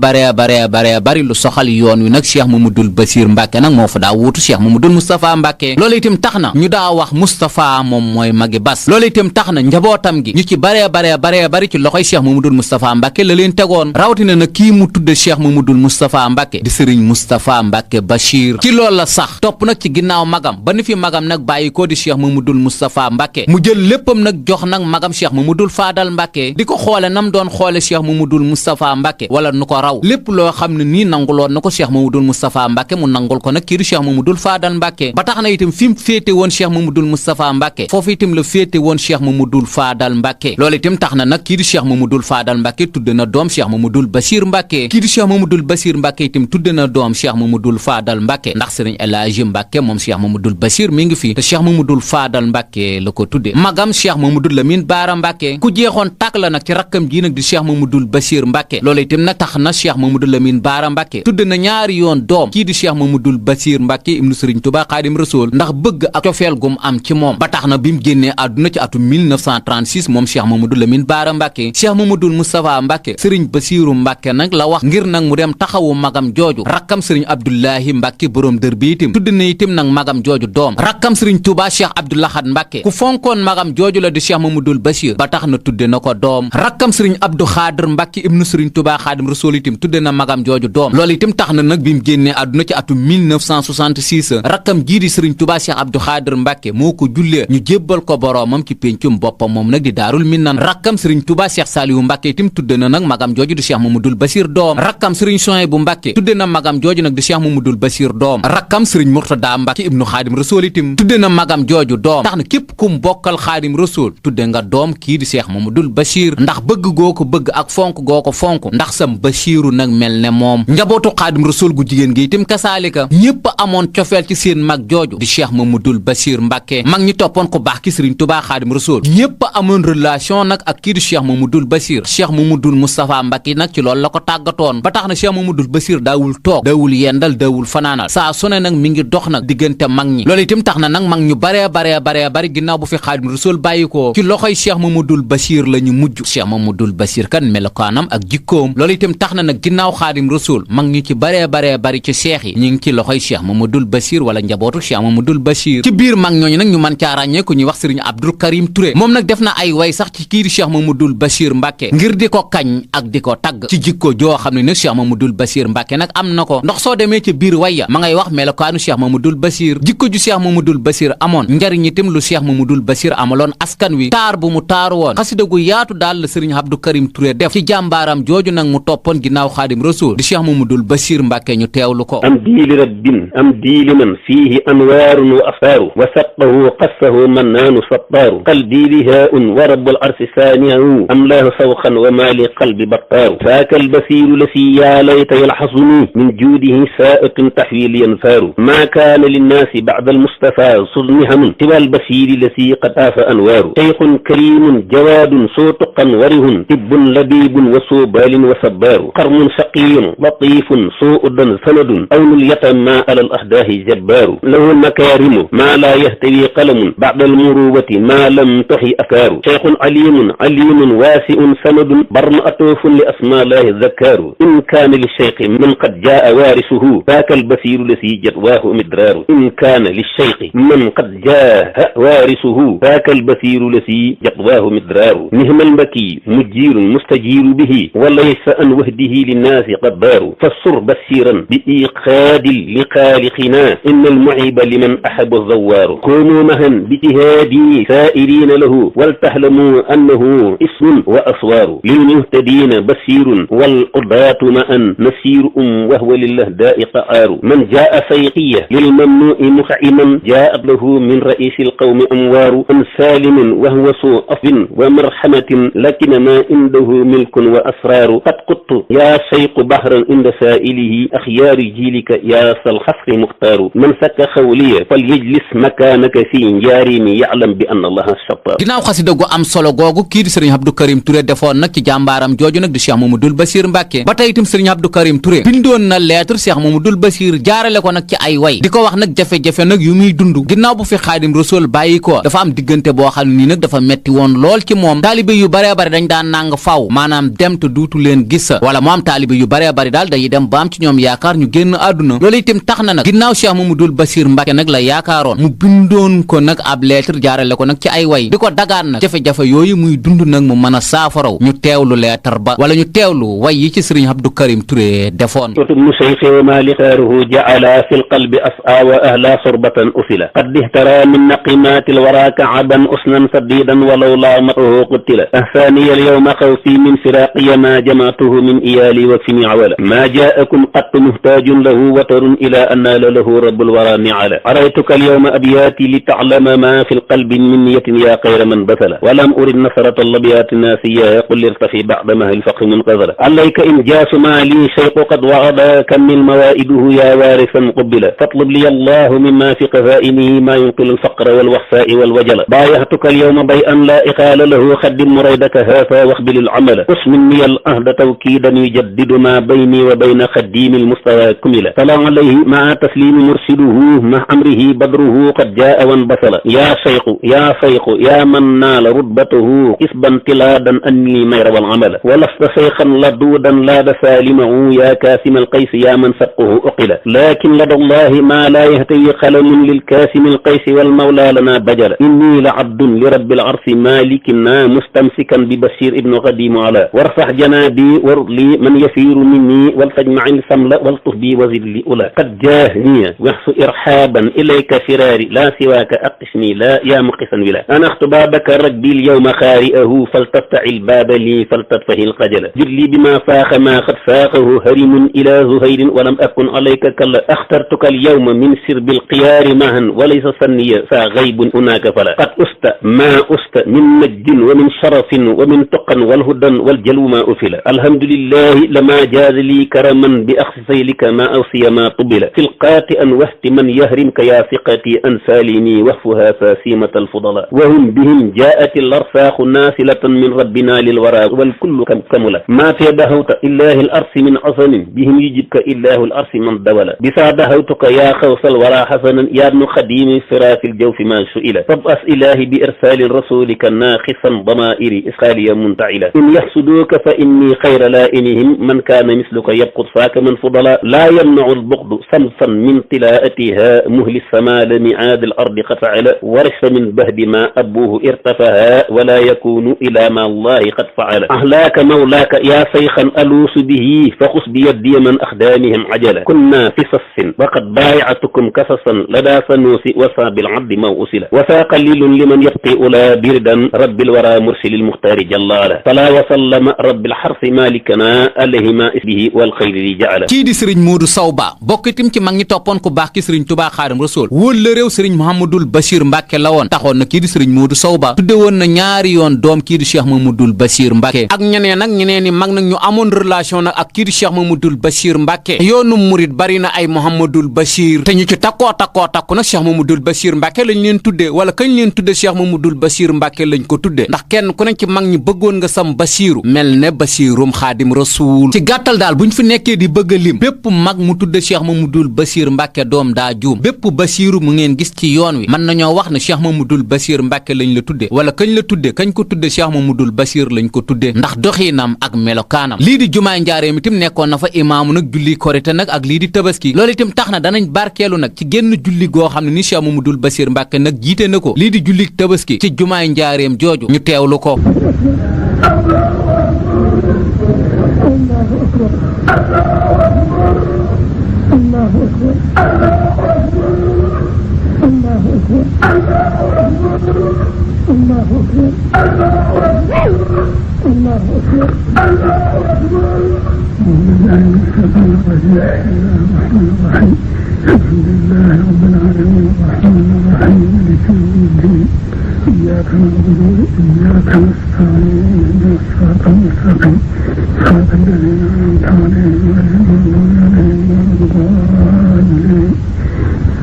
bari lu soxal yoon wi nag Cheikh Mamadou Bassir Mbàkke nag moo fa daa wuutu Cheikh Mamadou Moustapha Mbàkke loolu itam tax na ñu daa wax Moustapha moom mooy magi bas loolu itam tax na njabootam gi ñu ci baree bari ci loxoy Cheikh Mamadou Moustapha Mbàkke la leen tegoon rawatina nag kii mu tudde Cheikh Mamadou Moustapha Mbàkke di Sëriñ Moustapha Mbàkke Bachir ci loolu la sax topp nag ci ginnaaw magam ba ni fi magam nag bàyyi ko di Cheikh Mamadou Moustapha Mbàkke mu jël léppam nag jox nag magam Cheikh Mamadou Fadal Mbàkke di ko xoole nam doon xoole Cheikh Mamadou Moustapha Mbàkke wala nu ko raw lépp loo xam ne nii nanguloon na ko Cheikh Mamadou Moustapha Mbàkke mu nangul ko nag kii di Cheikh Mamadou Fadal Mbàkke ba tax na itam fi mu féete woon Cheikh Mamadou Moustapha Mbàkke foofu itam la féete woon Cheikh Mamadou Fadal Mbàkke loolu itam tax na nag kii di Cheikh Mamadou Fadal Mbàkke tudde na doom Cheikh Mamadou Bassir Mbàkke kii di Cheikh Mamadou Bassir Mbàkke itam tudde na doom Cheikh Mamadou Fadal Mbàkke ndax Sëriñ El Hadji Mbàkke moom Cheikh Mamadou Bassir mi ngi fi te Cheikh Mamadou Fadal Mbàkke la ko tudde magam Cheikh Mamadou Lamine Baara Mbàkke ku jeexoon tàkk la nag ci rakkam ji nag di Cheikh Mamadou Bassir Mbàkke loolu itam nag tax na Cheikh Mamadou Lamine Baara Mbàkke tudde na ñaari yoon doom kii di Cheikh Mamadou Bassir Mbàkke ibnu Sëriñ Tuubaa Xaadim Rasuul ndax bëgg ak cofeel gum am ci moom ba tax na bi mu génnee àdduna ci atum 1936 moom Cheikh Mamadou Lamine Baara Mbàkke Cheikh Mamadou Moustapha Mbàkke Sëriñ Bassirou Mbàkke nag la wax ngir nag mu dem taxawu magam jooju rakkam Sëriñ Abdoulahi Mbàkke borom dër bi itam tudde na itam nag magam jooju doom rakkam Sëriñ Tuubaa Cheikh Abdou Lahad Mbàkke ku fonkoon magam jooju la di Cheikh Mamadou Bassir ba tax na tudde na ko doom rakkam Sëriñ Abdou Xaadir Mbàkke ibnu Sëriñ Tuubaa Xaadim Rasuul itam tudde na magam jooju doom loolu itam tax na nag bi mu génnee àdduna ci atum 1966 rakkam jii di Sëriñ Tuubaa Cheikh Abdou Xaadir Mbàkke moo ko jullee ñu jébbal ko boroomam ci péncum boppam moom nag di Daarul Minan rakkam Sëriñ Tuubaa Cheikh Saliou Mbàkke itam tudde na nag magam jooju di Cheikh Mamadou Bassir doom rakkam Sëriñ Souhaïbou Mbàkke tudde na magam jooju nag di Cheikh Mamadou Bassir doom rakkam Sëriñ Murtada Mbàkke ibnu Xaadim Rasuul itam tudde na magam jooju doom tax na képp kum bokkal Xaadim Rasuul tudde nga doom kii di Cheikh Mamadou Bassir ndax bëgg goo ko bëgg ak fonk goo ko fonk ndax sam Bassiru nag mel ne moom njabootu Xaadim Rasuul gu jigéen gi itam kasaalika ñépp amoon cofeel ci seen mag jooju di Cheikh Mamadou Bassir Mbàkke mag ñi toppoon ko baax ki Sëriñ Tuubaa Xaadim Rasuul ñépp amoon relation nag ak kii di Cheikh Mamadou Bassir Cheikh Mamadou Moustapha Mbàkke nag ci loolu la ko tàggatoon ba tax na Cheikh Mamadou Bassir daawul toog daawul yendal daawul fanaanal saa su ne nag mi ngi dox nag diggante mag ñi loolu itam tax na nag mag ñu bari ginnaaw bu fi Xaadim Rasuul bàyyi ko ci loxoy Cheikh Mamadou Bassir la ñu mujj Cheikh Mamadou Bassir kan melokaanam ak jikkoom loolu itam tax na nag ginnaaw Xaadim Rasuul mag ñu ci bari ci cheikh yi ñu ngi ci loxoy Cheikh Mamadou Bassir wala njabootu Cheikh Mamadou Bassir ci biir mag ñooñu nag ñu mën caa ràññee ku ñuy wax Sëriñ Abdou Karim Touré moom nag def na ay way sax ci kii di Cheikh Mamadou Bassir Mbàkke ngir di ko kañ ak di ko tagg ci jikko joo xam ne nag Cheikh Mamadou Bassir Mbàkke nag am na ko ndax soo demee ci biir waya ma ngay wax melokaanu Cheikh Mamadou Bassir jikko ju Cheikh Mamadou Bassir amoon njariñ itam lu Cheikh Mamadou Bassir am amaloon askan wi taar bu mu taaru woon xasida gu yaatu daal la sëriñ Abdou Karim Touré def ci jàmbaaram jooju nag mu toppoon ginnaaw Xaadim Rasuul di Cheikh Mamadul Bachir Mbàkke ñu teewlu ko. am diili rabbin am diili man fiihi anwaarun wa asfaaru wa saqahu qassahu mannaanu sattaaru qalbi bihaa'un wa rabbul arsi saani'u am lahu sawqan wa maali qalbi battaaru faaka albasiiru lasi yaa layta yalxasuni min juudihi saa'atun taxwiili yanfaaru maa kaana linnaasi ba'da almustafaa sudnihamun siwa albasiiri lasi qad aafa anwaaru shaykhun kariimun jawaadun suu tuqan warihun tibbun labiibun wa suu baalin wa sabbaaru qarmun shaqiyun latiifun suu udan sanadun awnul yatamaa alal ahdaahi jabbaaru lahu makaarimu maa laa yahtawi qalamun ba'da almuruwati maa lam tuxi afkaaru shaykhun aliimun waasi'un sanadun barma atoofun li asmaa laahi zakkaaru in kaana li shaykhi man qad jaa waarisuhu faaka albasiiru lasi jadwaahu midraaru in kaana li shaykhi man qad jaa waarisuhu faaka albasiiru lasi jadwaahu midraaru nihmal mbakki mujjiirun mustajiiru bihi wa laysa an wahdihi linnaasi qaddaaru fassur basiiran bi iqaadi liqaaliqinaa inna almuhiba liman ahaba zawaaru koonuu mahan bi jihaadi saa'iriina lahu waltahlamu annahu ismun wa aswaaru lilmuhtadiina basiirun walqudaatu ma'an nasiiru wahwa lilahdaa'i qa'aaru man jaa'a sayqiya lilmamnuu'i muq'iman jaa'at lahu min ra'iisi alqawmi amwaaru an saalimin wahwa suu afin wa marhamatin lakina maa indahu milkun wa asraaru qad quttu yaa sayqu bahran inda saa'ilihi axyaaru jiilika yaa sal xasri muxtaaru man sakka xawliya fal yajlis makaanaka fii njaarimi ya'lam bi anna allaha shattaar. ginnaaw xasida gu am solo googu kii di sëriñ Abdou Karim Touré defoon nag ci jàmbaaram jooju nag di Cheikh Mamadou Bachir Mbàkke ba tey itam sëriñ Abdou Karim Touré bindoon na lettre Cheikh Mamadou Bachir jaarale ko nag ci ay way di ko wax nag jafe-jafe nag yu muy dund ginnaaw bu fi Xaadim Rasuul bàyyi ko dafa am diggante boo xam ne nii nag dafa metti woon lool ci moom taalibe yu baree bari dañ daan nang faw maanaam dem te duutu leen gis wala mu am taalibe yu baree bari daal dañuy dem ba am ci ñoom yaakaar ñu génn àdduna loolu itam tax na nag ginnaaw Cheikh Mamadou Bachir Mbàkke nag la yaakaaroon mu bindoon ko nag ab lettre jaarale ko nag ci ay way di ko dagaan nag jafe-jafe yooyu muy dund nag mu mën a saafaraw ñu teewlu lettre ba wala ñu teewlu way yi ci sëriñ Abdou Karim Touré defoon ibnu sayfi wa ma lixaaruhu jaala fi lqalbi as'a wa ahla sorbatan usila qad ihtara min naqimaati lwara kaaban usnan sadidan walaw laamatuhu qutila ahsaniya alyawma xawfi min firaqiya ma jamaatuhu min iyaali wa fi niawala ma jaakum qattu muhtaajun lahu watarun ila an naala lahu rabbul wara niala araytuka alyawma abyaati li taclama ma fi lqalbi min niyatin ya xayra man basala walam urid nasrata allabiyaati naasiya qul irtafi bacda mahli lfaqri munqazala alayka in jaasu ma li shayqu qad wacada kammil mawaiduhu ya waarisan qubila fatlub li allahu mima fi qafainihi ma yunqilu alfaqra walwaxsaai walwajala baayahtuka alyawma bayan la iqaala lahu xaddim muraydaka hafa waxbil alcamala usmin niya al ahda tawkiidan yujaddidu ma bayni wa bayna xaddiimi almustawa kumila tala alayhi maa taslimi mursiduhu ma amrihi badruhu qad jaa wanbasala ya shayqu ya sayqu ya man naala rutbatahu isban tilaadan anni mayra walcamala walasta shaykhan laduudan laada saalimahu ya kaasima alqaysi ya man sabquhu uqila lakin lada allahi ma laa yahtawi qalamun lilkaasimi alqaysi walmawla lana bajala inni la abdun li rabbil arsi malikina mustamsikan bi bashir ibnu qadimu ala warfax janabi warud li man yasiru minni waltajmaci samla waltuf bi wazid li ula qad jaahniya waxsu irxaaban ilayka firaari laa siwaaka aqisni la yaa muqisan wila anaxtu baabaka ragbi lyawma xaari'ahu faltaftaci lbaaba li faltatfahi lqajala judli bima faaxa ma qad faaqahu harimun ila zuhayrin walam akun alayka kalla axtartuka alyawma min sirbi alqiyaari mahan walaysa sanniya saa gaybun hunaaka fala qad usta ma usta min najdin wa min sharafin wa min tuqan walhudan waljalwu ma ufila alhamdulillahi lama jaaza lii karaman bi axsi saylika ma awsiya ma tubila filqaati an wahti man yahrimka ya siqati an salimi wahfuha fasimat alfudala wahum bihim jaati larsaaxu naasilatan min rabbina lilwara walkullu kamula ma fi dahawta illahi alarsi min asamin bihim yujibka illahu alarsi man dawala bisa dahawtuka ya xawsal wara xasanan ya bnu xadimi firafil jawfi ma suila fabas ilahi bi irsalin rasulika naaxisan damairi isxaaliya muntaila in yaxsuduka fa inni xayra laainihim man kaana misluka yabqut faaka man fudala laa yamnacu albuqdu samsan min tilaatiha muhli sama la miaad al ardi qad faala warisa min bahdi ma abuhu irtafaha wala yakunu ila ma allahi qad faala ahlaaka mawlaaka yaa sayxan aluusu bihi faxus bi yaddi man axdaamihim ajala kunna fi sassin waqad baayatukum kasasan ladaa sanuusi wasa bil abdi maw usila wasa qalilun liman yabqi ula birdan rabbil wara mursilil muxtaari jallala fala wasallama rabbil xarsi malikana alayhima isbihi wal xayri li jaala kii di sëriñ Moodu Saw Ba bokk itam ci mag ñi toppoon ku baax ki sëriñ Tuubaa Xaadim Rasuul wóol la réew sëriñ Mouhamadul Bachir Mbàkke la woon taxoon na kii di sëriñ Moodu Saw Ba tudde woon na ñaari yoon doom kii di Cheikh Mamadul Bachir Mbàkke ak ñeneen nag ñeneen ni mag nag ñu amoon relation nag ak kii di Cheikh Mamadul Bachir Mbàkke yoonu murit bari na ay Mouhamadul Bachir te ñu ci takkoo nag Cheikh Mamadul Bachir Mbàkke lañ leen tudde wala kañ leen tudde Cheikh Mamadul Bachir Mbàkke lañ ko tudde ndax kenn ku ne ci mag ñi bëggoon nga sam Basiiru mel ne Basiirum Xaadim Rasuul ci gàttal daal buñ fi nekkee di bëgg a lim bépp mag mu tudde Cheikh Mamadul Bachir Mbàkke doom daa juum bépp Basiiru mu ngeen gis ci yoon wi mën nañoo wax ne Cheikh Mamadul Bachir Mbàkke lañ la tudde wala kañ la tudde kañ ko tudde Cheikh Mamadul Bachir lañ ko tudde ndax doxiinam ak melokaanam lii di jumaay njaareem itam nekkoon na fa imaamu nag julli korite nag ak lii di tabaski loolu itam tax na danañ barkeelu nag ci génn julli goo xam ne ni Cheikh Mamadul Bachir Mbàkke nag jiite na ko lii di julli tabaski ci jumaay njaareem jooju ñu teewlu ko إياك نعبد وإياك نستعين اهدنا الصراط المستقيم صراط الذين أنعمت عليهم غير المغضوب عليهم ولا الضالين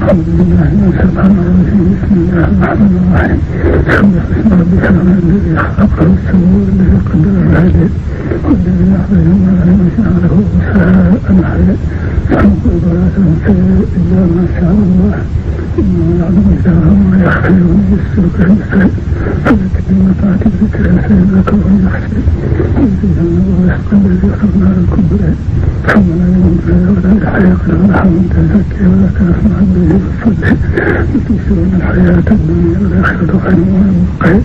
أعوذ بالله من الشيطان الرجيم بسم الله الرحمن الرحيم سبح اسم ربك الذي خلق فسوى والذي قدر فهدى والذي أخرج المرعى فجعله غثاء أحيا سنقرئك فلا تنسى إلا ما شاء الله إنه يعلم الجهر وما يخفي ويسرك المثل فذكر بمطاعة الذكر فإنك وهو يخشى يجزيهم ويحكم الذي خلقنا الكبرى ثم لا يموت فيها ولا يحيى قد أفلح من تزكى وذكر اسم ربه بالصدق يؤثرون الحياة الدنيا والآخرة خير وأبقى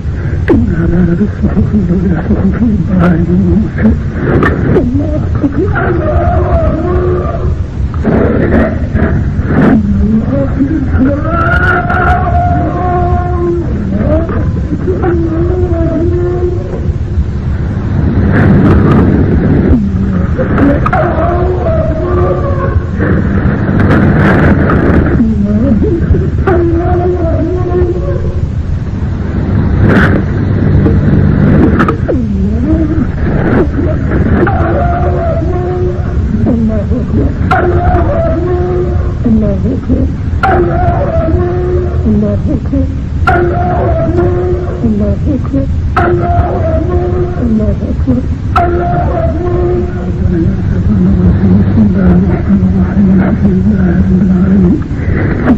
إن هذا لفي الصحف الأولى صحف إبراهيم وموسى الله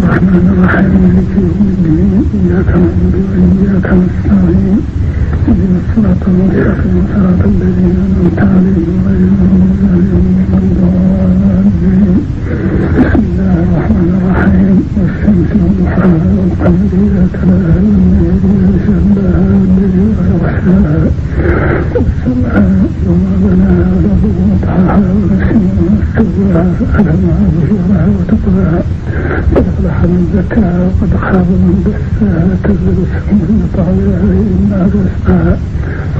الرحمن الرحيم مالك يوم الدين إياك نعبد وإياك نستعين اهدنا الصراط المستقيم صراط الذين أنعمت عليهم غير المغضوب عليهم ولا الضالين بسم الله الرحمن الرحيم والشمس وضحاها والقمر إذا تلاها والليل إذا جلاها والليل إذا يغشاها والسماء وما بناها والأرض وضحاها ونفس وما سواها فألهمها فجورها وتقواها قد أفلح من زكاها وقد خاب من دساها كذب السماء بطغواها إنا رزقها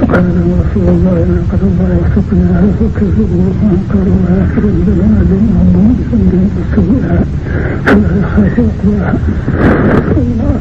وقال رسول الله لقد الله يرزقناها فكذبوا فانكروها فنزلنا بهم ربهم بذنبهم فسواها فلا يخاف عقباها الله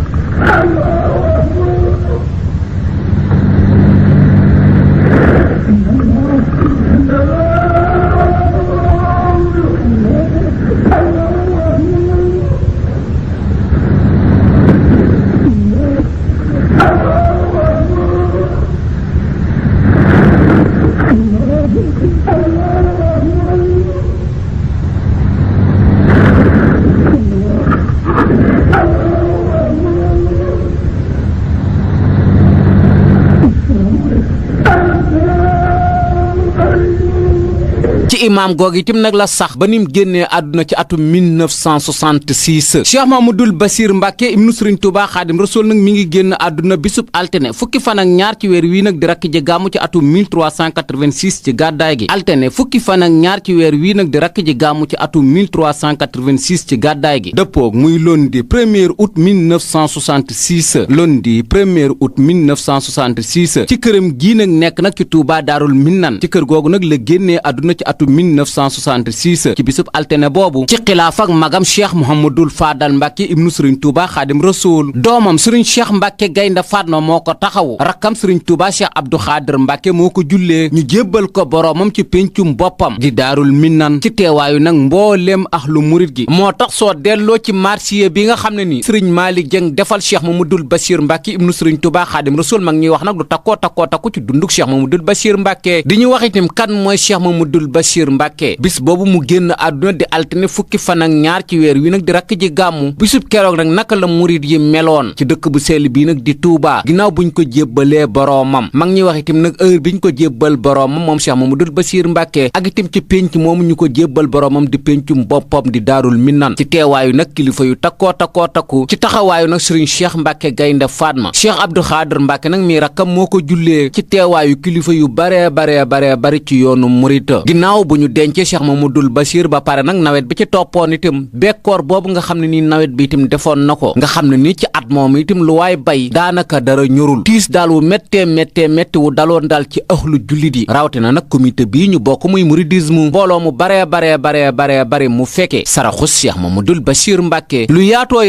ci imaam googu itam nag la sax ba nim génnee àdduna ci atum 1966 Cheikh Mamadul Basir Mbàkke ibnu Sëriñ Tuubaa Xaadim Rasuul nag mi ngi génn àdduna bisub altine fukki fan ak ñaar ci weer wii nag di rakk ji gàmmu ci atum 1386 ci gàddaay gi altine fukki fan ak ñaar ci weer wii nag di rakk ji gàmmu ci atum 1386 ci gàddaay gi dëppoog muy lundi 1er août 1966 lundi 1er août 1966 ci këram gii nag nekk nag ci Touba Daarul Minnan ci kër googu nag la génnee àdduna ci atum 1966 ci bisub altine boobu ci xilaaf ak magam Cheikh Mouhamadul Fadal Mbàkke ibnu Sëriñ Tuubaa Xaadim Rasuul doomam Sëriñ Cheikh Mbàkke Gaynde Fatma moo ko taxawu rakkam Sëriñ Tuubaa Cheikh Abdou Xaadir Mbàkke moo ko jullee ñu jébbal ko boroomam ci péncum boppam di Daarul Minnan ci teewaayu nag mbooleem ahlu murit gi moo tax soo delloo ci marsiya bi nga xam ne ni Sëriñ Malick Dieng defal Cheikh Mamadul Bachir Mbàkke ibnu Sëriñ Tuubaa Xaadim Rasuul mag ñuy wax nag lu takkoo takku ci dunduk Cheikh Mamadul Bachir Mbàkke di ñu wax itam kan mooy Cheikh Mamadul Bachir Mbàkke bis boobu mu génn àdduna di altine fukki fan ak ñaar ci weer wi nag di rakk ji gàmmu bisub keroog nag naka la murit yi meloon ci dëkk bu sell bii nag di Touba ginnaaw buñ ko jébbalee boroomam mag ñuy wax itam nag heure biñ ko jébbal boroomam moom Cheikh Mamadul Bachir Mbàkke ak itam ci pénc moomu ñu ko jébbal boroomam di péncum boppam di Daarul Minnan ci teewaayu nag kilifa yu takkoo takku ci taxawaayu nag Sëriñ Cheikh Mbàkke Gaynde Fatma Cheikh Abdou Xaadir Mbàkke nag mi rakkam moo ko jullee ci teewaayu kilifa yu bari ci yoonu murita ginnaaw bu ñu dencee Cheikh Mamadul Bachir ba pare nag nawet bi ci toppoon itam bekkoor boobu nga xam ne nii nawet bi itam defoon na ko nga xam ne nii ci at moom itam lu waay bay daanaka dara ñorul tiis daal wu méttee métti wu daloon daal ci ahlu jullit yi rawatina nag comité bii ñu bokk muy muridisme mbooloo mu bari mu fekkee saraxus Cheikh Mamadul Bachir Mbàkke lu yaatoo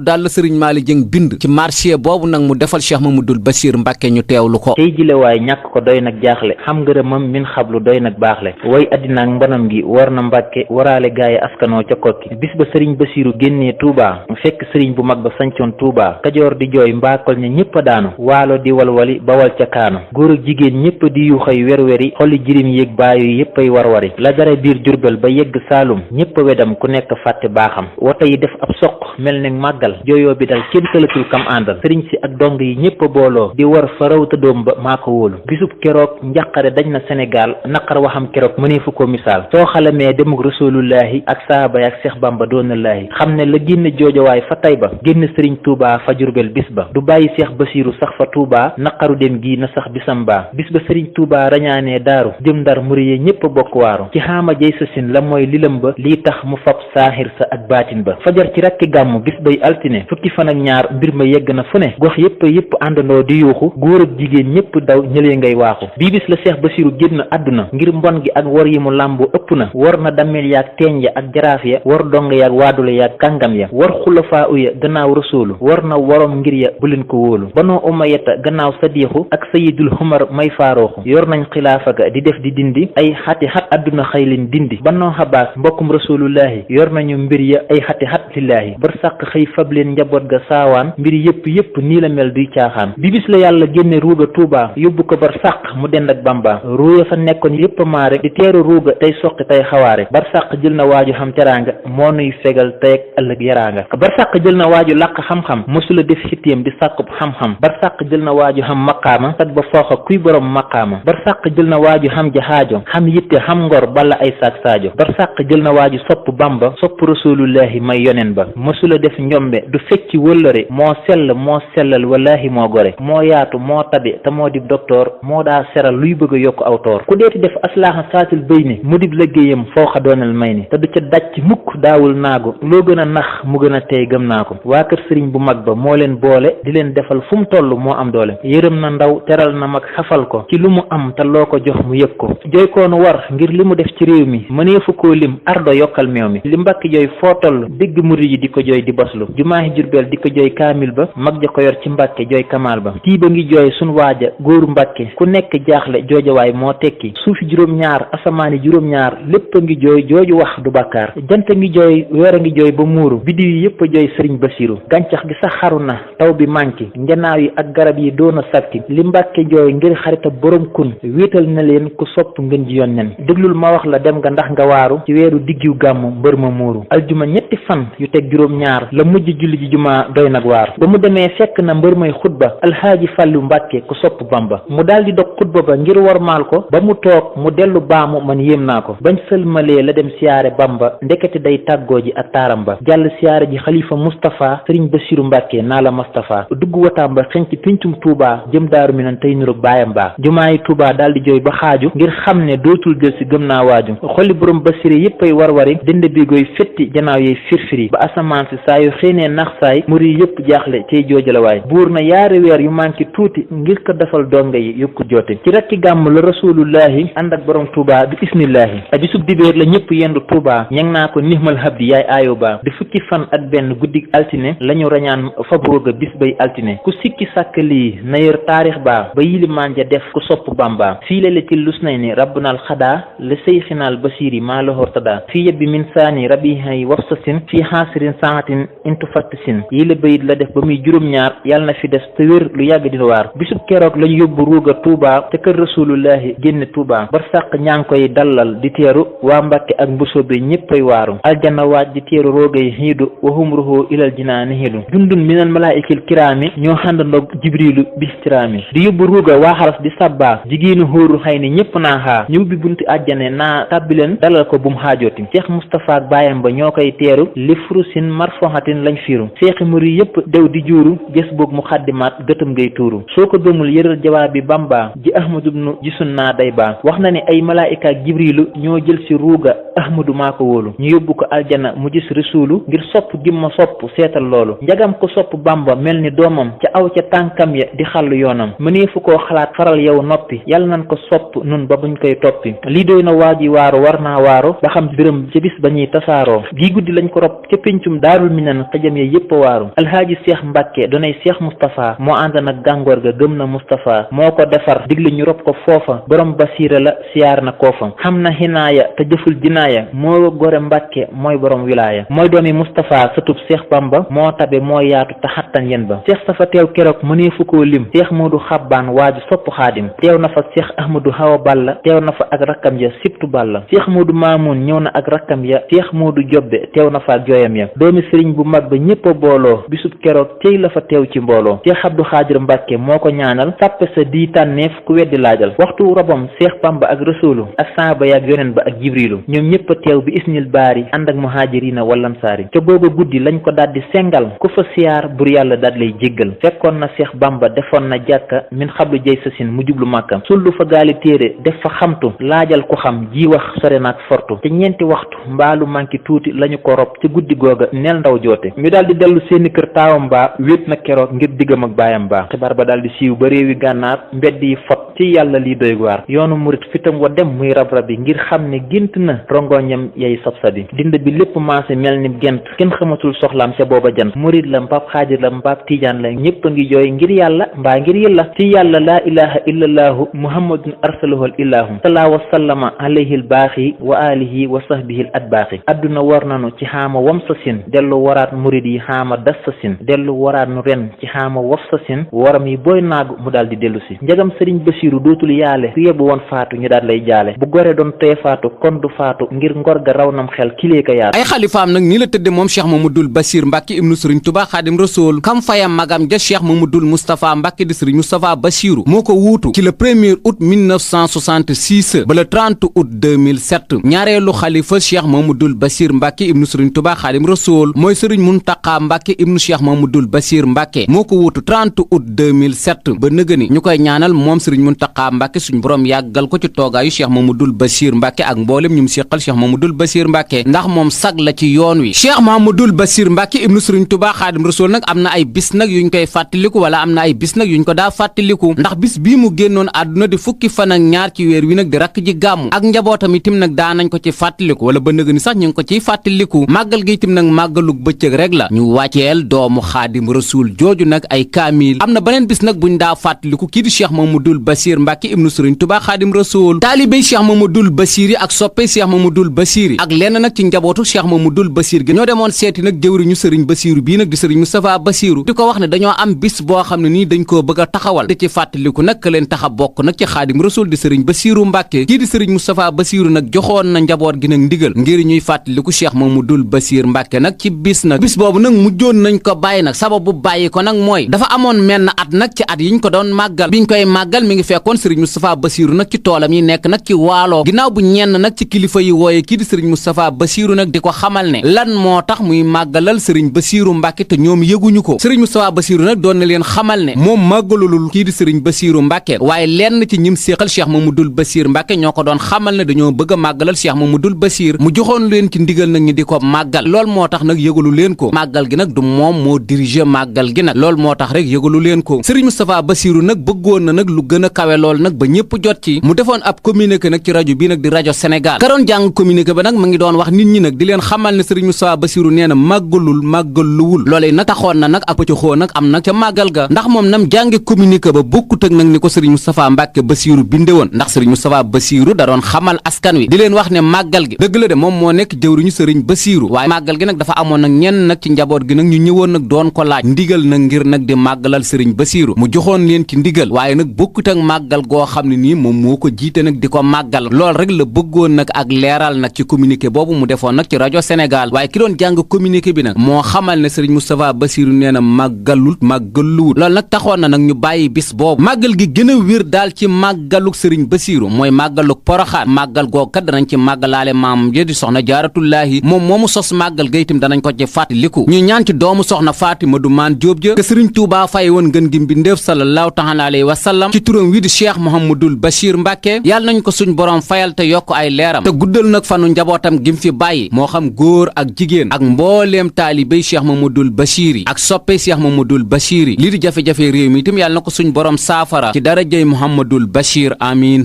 daal la Sëriñ Malick Dieng bind ci marché boobu nag mu defal Cheikh Mamadul Bachir Mbàkke ñu teewlu ko tey jile waay ñàkk ko doy nag jaaxle xam ngërëmam min xablu doy nag baaxle way addinaak mbanam gi war na Mbàkke waraale gaaye askanoo ca kokki bis ba Sëriñ Basiru génnee Touba fekk sëriñ bu mag ba sancoon Touba Kajoor di jooy mbaakol ña ñëpp a daanu waalo di walwali bawal ca kaanu góor ak jigéen ñëpp di yuxay werweri xoli jirim yéeg baayu yépp ay warwari la dara biir Jurbel ba yegg Saalum ñëpp a wedam ku nekk fàtte baaxam wota yi def ab soq mel ne màggal jooyoo bi dal kenn tëlatul kam àndal sëriñ si ak dong yi ñëpp a booloo di war fa raw ta doom ba maa ko wóolu bisub keroog njàqare dañ na Sénégal naqar waxam keroog mënee fu ko misaal soo xalamee demuk rasulullahi ak saaba ak Seex Bamba doonallaahi xam ne la génn joojowaay fa Tayba génn sëriñ Touba fa Jurbel bis ba du bàyyi Seex Basiru sax fa Touba naqaru dem gi na sax bisam baa bis ba sëriñ Touba rañaanee daaru jëm Ndar muriye ñëpp a bokk waaru ci xaama jay sasin la mooy lilam ba lii tax mu fab saaxir sa ak baatin ba fajar ci rakki gàmmu bis bay altine fukki fan ak ñaar mbir ma yegg na fu ne gox yépp àndandoo di yuuxu góor ak jigéen ñëpp daw ñëlee ngay waaxu bii bis la Seex Basiru génn àdduna ngir mbon gi ak wor yi mu làmbu ëpp na war na dammel yaag teeñ ya ak jaraaf ya war dong yaag waadula yaag kàngam ya war xulafaa uya gannaaw rasuulu war na worom ngir ya bu leen ko wóolu banoo umayata gannaaw sadiixu ak sayidul xumar may faarooxu yor nañ xilaafa ga di def di dindi ay xati xat àdduna xëylin dindi banoo xabaas mbokkum rasulullahi yor nañu mbir ya ay xati xat lillaahi bar sàq xëy fab leen njaboot ga saawaan mbir yépp nii la mel duy caaxaan bi bis la yàlla génne ruuga Tuuba yóbbu ko bar sàq mu dend ak Bamba ruuya fa nekkoon yépp maare di teeru ruuga tey soqi tey xawaare bar sàq jël na waaju xam teraanga moo nuy fegal tey ak ëllëg yaraanga bar sàq jël na waaju làq xam-xam mosula def xittéem di sàkkub xam-xam bar sàq jël na waaju xam maqaama sag ba fooxa kuy borom maqaama bar sàq jël na waaju xam jahaajo xam yitte xam ngor bala ay saak saajo bar sàq jël na waaju sopp Bamba sopp rasulullahi may yonen ba mosula def njombe du fecci wëllëre moo sellal wallahi moo gore moo yaatu moo tabe te moo dib docteur moo daa seral luy bëgg a yokk aw toor ku deeti def aslaaxa saatil bëy ni mu dib liggéeyam fooxa doonal may ni te du ca dàcc mukk daawul naagu loo gën a nax mu gën a tey gëm naa ko waa kër sëriñ bu mag ba moo leen boole di leen defal fu mu toll moo am doole yërëm na ndaw teral na mag xafal ko ci lu mu am te loo ko jox mu yëg ko jooy koonu war ngir li mu def ci réew mi mëneefu koo lim ardo yokkal meew mi li mbakki jooy foo toll dégg murid yi di ko jooy di baslu jumaahi Jurbel di ko jooy kaamil ba mag ja ko yor ci mbàkke jooy kamaal ba tiiba ngi jooy sun waaja góoru mbàkke ku nekk jaaxle joojawaay moo tekki suufi juróom-ñaar asamaani juróom-ñaar lépp a ngi jooy jooju wax du bàkkaar jant ngi jooy weer a ngi jooy ba muuru biddiw yi yépp a jooy sëriñ Basiru gàncax gi sax xaru na taw bi manki njanaaw yi ak garab yi doon a sakki li mbàkke jooy ngir xarita borom kun wéetal na leen ku sopp ngeen ji yoon nen déglul ma wax la dem nga ndax nga waaru ci weeru diggiw gàmmu mbër ma muuru aljuma ñetti fan yu teg juróom-ñaar la mujj julli ji jumaa doy nag waar ba mu demee fekk na mbër may xutba alxaaji Fàllu Mbàkke ku sopp Bamba mu daal di dog xutba ba ngir warmaal ko ba mu toog mu dellu baamu man yéem naa ko. bañ sëlmalee la dem siyaare Bamba ndekete day tàggoo ji ak taaram ba jàll siyaare ji xalifa Moustapha sëriñ Basiru Mbàkke naa la Moustapha dugg wataam ba xenc pincum Touba jëm Daaru Minan tey nuru baayam baa jumaayi Touba daal di jooy ba xaaju ngir xam ne dootul jël si gëm naa waaju xolli borom Basiri yépp ay warwari dënd bi goy fetti janaaw yey firfiri ba asamaan si saa yu xëynee nax saay muri yépp jaaxle cay joojalawaay buur na yaari weer yu manqué tuuti ngir ko defal donga yi yokku joote ci rakki gàmm la rasulullahi ànd ak borom Touba bi ismillahi a bisub dibéer la ñëpp yendu Touba ñang naa ko nihmal habdi yaay aayo ba di fukki fan ak benn guddig altine lañu rañaan fabroga bis bay altine ku sikki sàkk lii na yër taarix ba yilimaan ja def ku sopp Bamba fii la ci lus nay ni rabbunal xadaa la seyxinaal basiri maa la hortada fii yebbi min saani rabihay wafsasin fii xaasirin saatin intu fattisin yi la bayit la def ba muy juróom-ñaar yàlla na fi des te wér lu yàgg dina waar bisub keroog lañu yóbbu ruuga Touba te kër rasulullahi génne Touba bar sàq ñaa ngi koy dallal di teeru waa Mbàkke ak mbusoobe ñéppay waaru aljanna waaj di teeru roogay xiidu wahum ruhu ilal jinaani hiidu jundun minal malaa'ikil kiraami ñoo xàndandoog jibrilu bistiraami di yóbbu ruuga waa xaras di sabbaa jigéenu xóoru xëy ni ñépp naa xaa ñu ubbi bunti àjjane naa tàbbileen dalal ko bum xaajooti Cheikh Moustapha ak baayam ba ñoo koy teeru li furusin marfoxatin lañ fiiru seexi muri yépp dew di juuru gës boog mu xaddimaat gëtëm ngay tuuru soo ko gëmul yëral jawaab bi Bamba ji Ahmadu bnu gisun naa day baa wax na ni ay malaayika ak jibrilu ñoo jël si ruuga Ahmadu maa ko wóolu ñu yóbbu ko aljana mu gis rasuulu ngir sopp gimma sopp seetal loolu njagam ko sopp Bamba mel ni doomam ca aw ca tànkam ya di xàll yoonam mëneefu koo xalaat faral yow noppi yàlla nan ko sopp nun ba buñ koy toppi lii doy na waaji waaru war naa waaru ba xam dërëm ca bis ba ñuy tasaaroo gii guddi lañ ko rob ca péncum Daarul Minan xëjam ya yépp a waaru alhaaji Cheikh Mbàkke donay Cheikh Moustapha moo ànd nag gàngoor ga gëm na Moustapha moo ko defar digle ñu rob ko foofa borom basiira la siyaar na koofa xam na xinaaya te jëful dinaaya moo gore Mbàkke mooy borom wilaaya mooy doomi Moustapha sëtub Cheikh Bamba moo tabe moo yaatu te xattan yen ba Cheikh safa teew keroog mëneefu koo lim Cheikh Moodu Xabbaan waaju sopp xaadim teew na fa Cheikh Ahmadou Hawa Balla teew na fa ak rakkam ya sibtu Balla Cheikh Moodu Maamun ñëw na ak rakkam ya Cheikh Moodu Jobbe teew na fa ak jooyam ya doomi sëriñ bu mag ba ñépp a booloo bisub keroog tey la fa teew ci mbooloo Cheikh Abdou Xaadir Mbàkke moo ko ñaanal sàppe sa di tànneef ku weddi laajal waxtu robam Cheikh Bamba ak Rasuulu ak saaba ya ak yoneen ba ak Jibrilu ñoom ñépp a teew bi isnil baari ànd ak muhaajiriina wallansaari ca googa guddi lañ ko daldi sengal ku fa siyaar bur yàlla daal lay jéggal fekkoon na Cheikh Bamba defoon na jàkka min xablu jay sasin mu jublu màkkam sullu fa gaali téere def fa xamtu laajal ku xam ji wax sore naak fortu te ñeenti waxtu mbaalu manki tuuti lañu ko rob ci guddi googa neel ndaw joote ñu daal di dellu seeni kër taawam baa wéet na keroog ngir diggam ak baayam baa xibaar ba daal di siiw ba réewi gànnaar mbedd yi fot ci yàlla lii doy waar yoonu murit fitam wa dem muy rab-rabi ngir xam ne gént na rongoñam yay sab-sabi dind bi lépp maase mel ni gent kenn xamatul soxlaam ca booba jant murit la mbaab xaadir la mbaab tiijaan la ñépp a ngi jooy ngir yàlla mbaa ngir yàlla ci yàlla laa ilaha illallahu muhammadun arsaluhul illahu salaa wa sallama alayhi al baaxi wa alihi wa sahbihi al atbaaxi adduna war nanu ci xaama wam sa sin dellu waraat murit yi xaama das sa sin dellu waraat nu ren ci xaama waf sa sin waram yi booy naagu mu daal di dellu si njagam sëriñ Basiiru dootul yaale ku yebbu woon faatu ñu daal lay jaale bu gore doon tee faatu kon du faatu ngir ngor ga raw nam xel kilee ka yaatu ay xalifaam nag nii la tëdde moom Cheikh Mamadul Basir Mbàkke ibnu Sëriñ Tuubaa Xaadim Rasuul kam fayam magam ja Cheikh Mamadul Moustapha Mbàkke di Sëriñ Moustapha Basiru moo ko wuutu ci le 1er août 1966 ba le 30 août 2007 ñaareelu xalifa Cheikh Mamadul Basir Mbàkke ibnu Sëriñ Tuubaa Xaadim Rasuul mooy Sëriñ Muntaqa Mbàkke ibnu Cheikh Mamadul Basir Mbàkke moo ko wuutu 30 août 2007 ba nëgëni ñu koy ñaanal moom Sëriñ Muntaqa Mbàkke suñ borom yàggal ko ci toogaayu Cheikh Mamadul Basir Mbàkke ak mboolem ñu mu séqal Cheikh Mamadul Basir Mbàkke ndax moom sag la ci yoon wi Cheikh Mamadul Basir Mbàkke ibnu Sëriñ Tuubaa Xaadim Rasuul nag am na ay bis nag yuñ koy fàttaliku wala am na ay bis nag yuñ ko daa fàttaliku ndax bis bii mu génnoon àdduna di fukki fan ak ñaar ci weer wi nag di rakk ji gàmmu ak njabootam itam nag daa nañ ko ci fàttaliku wala ba nëg ni sax ñu ngi ko ciy fàttaliku màggal gi itam nag màggalug bëccëg rek la ñu wàcceel doomu Xaadim Rasuul jooju nag ay kaamil am na beneen bis nag buñ daa fàttaliku kii di Cheikh Mamadul Basir Mbàkke ibnu Sëriñ Tuubaa Xaadim Rasuul taalibey Cheikh Mamadul Basir yi ak soppe Cheikh Mamadul Basir yi ak lenn nag ci njabootu Cheikh Mamadul Basir gi ñoo demoon seeti nag jëwriñu Sëriñ Basiru bii nag di Sëriñ Moustapha Basiru di ko wax ne dañoo am bis boo xam ne nii dañ koo bëgg a taxawal di ci fàttaliku nag ka leen tax a bokk nag ci Xaadim Rasuul di Sëriñ Basiru Mbàkke kii di Sëriñ Moustapha Basiru nag joxoon na njaboot gi nag ndigal ngir ñuy fàttaliku Cheikh Mamadul Basir Mbàkke nag ci bis nag bis boobu nag mujjoon nañ ko bàyyi ko nag mooy dafa amoon menn at nag ci at yiñ ko doon màggal biñ koy màggal mi ngi fekkoon sëriñ Moustapha Bassirou nag ci toolam yi nekk nag ci Waalo ginnaaw bu ñenn nag ci kilifa yi wooye kii di sëriñ Moustapha Bassirou nag di ko xamal ne lan moo tax muy màggalal sëriñ Bassirou Mbàkke te ñoom yëguñu ko sëriñ Moustapha Bassirou nag doon na leen xamal ne moom màggalulul kii di sëriñ Bassirou Mbàkke waaye lenn ci ñim séexal Cheikh Mamadou Bassir Mbàkke ñoo ko doon xamal ne dañoo bëgg a màggalal Cheikh Mamadou Bassir mu joxoon leen ci ndigal nag ñi di ko màggal lool moo tax nag yëgalu leen ko màggal gi nag du moom moo dirigé màggal gi nag loolu moo tax rek yëgalu leen ko sëriñ Moustapha Bassirou nag bëggoon na nag lu gën a kawe lool nag ba ñëpp jot ci mu defoon ab communiqué nag ci rajo bi nag di rajo Sénégal ka doon jàng communiqué ba nag mu ngi doon wax nit ñi nag di leen xamal ne sëriñ Moustapha Bassirou nee na màggaluwul loolee nag taxoon na nag ak pëccaxoo nag am nag ca màggal ga ndax moom nam jànge communiqué ba bokkut ak nag ni ko sëriñ Moustapha Mbàkke Bassirou binde woon ndax sëriñ Moustapha Bassirou da doon xamal askan wi di leen wax ne màggal gi dëgg la de moom moo nekk jëwriñu sëriñ Bassirou waaye màggal gi nag dafa amoon nag ñenn nag ci njaboot gi nag ñu ñëwoon nag doon ko laaj ndigal nag ngir nag di màggalal sëriñ Bassirou mu joxoon leen ci ndigal waaye nag bokkut ak màggal goo xam ne nii moom moo ko jiite nag di ko màggal lool rek la bëggoon nag ak leeral nag ci communiqué boobu mu defoon nag ci rajo Sénégal waaye ki doon jàng communiqué bi nag moo xamal ne sëriñ Moustapha Bassirou nee na màggaluwul loolu nag taxoon na nag ñu bàyyi bis boobu màggal gi gën a wér daal ci màggaluk sëriñ Bassirou mooy màggaluk Poroxaan màggal goo kat danañ ci màggalaale maam ja di soxna Jaaratullaahi moom moomu sos màggal ga itam danañ ko ci fàttaliku ñu ñaan ci doomu soxna Fatima du maan Jóob ja ke sëriñ Tuubaa fay woon ngën gi mbindéef sallallahu taala alayhi wa sallam ci turam wi di Cheikh Mouhamadoul Bachir Mbàkke yàlla nañ ko suñ borom fayal te yokk ay leeram te guddal nag fanu njabootam gim fi bàyyi moo xam góor ak jigéen ak mbooleem taalibey Cheikh Mouhamadoul Bachir yi ak soppe Cheikh Mouhamadoul Bachir yi lii di jafe-jafe réew mi itam yàlla na ko suñ borom saafara ci darajey Mouhamadoul Bachir amiin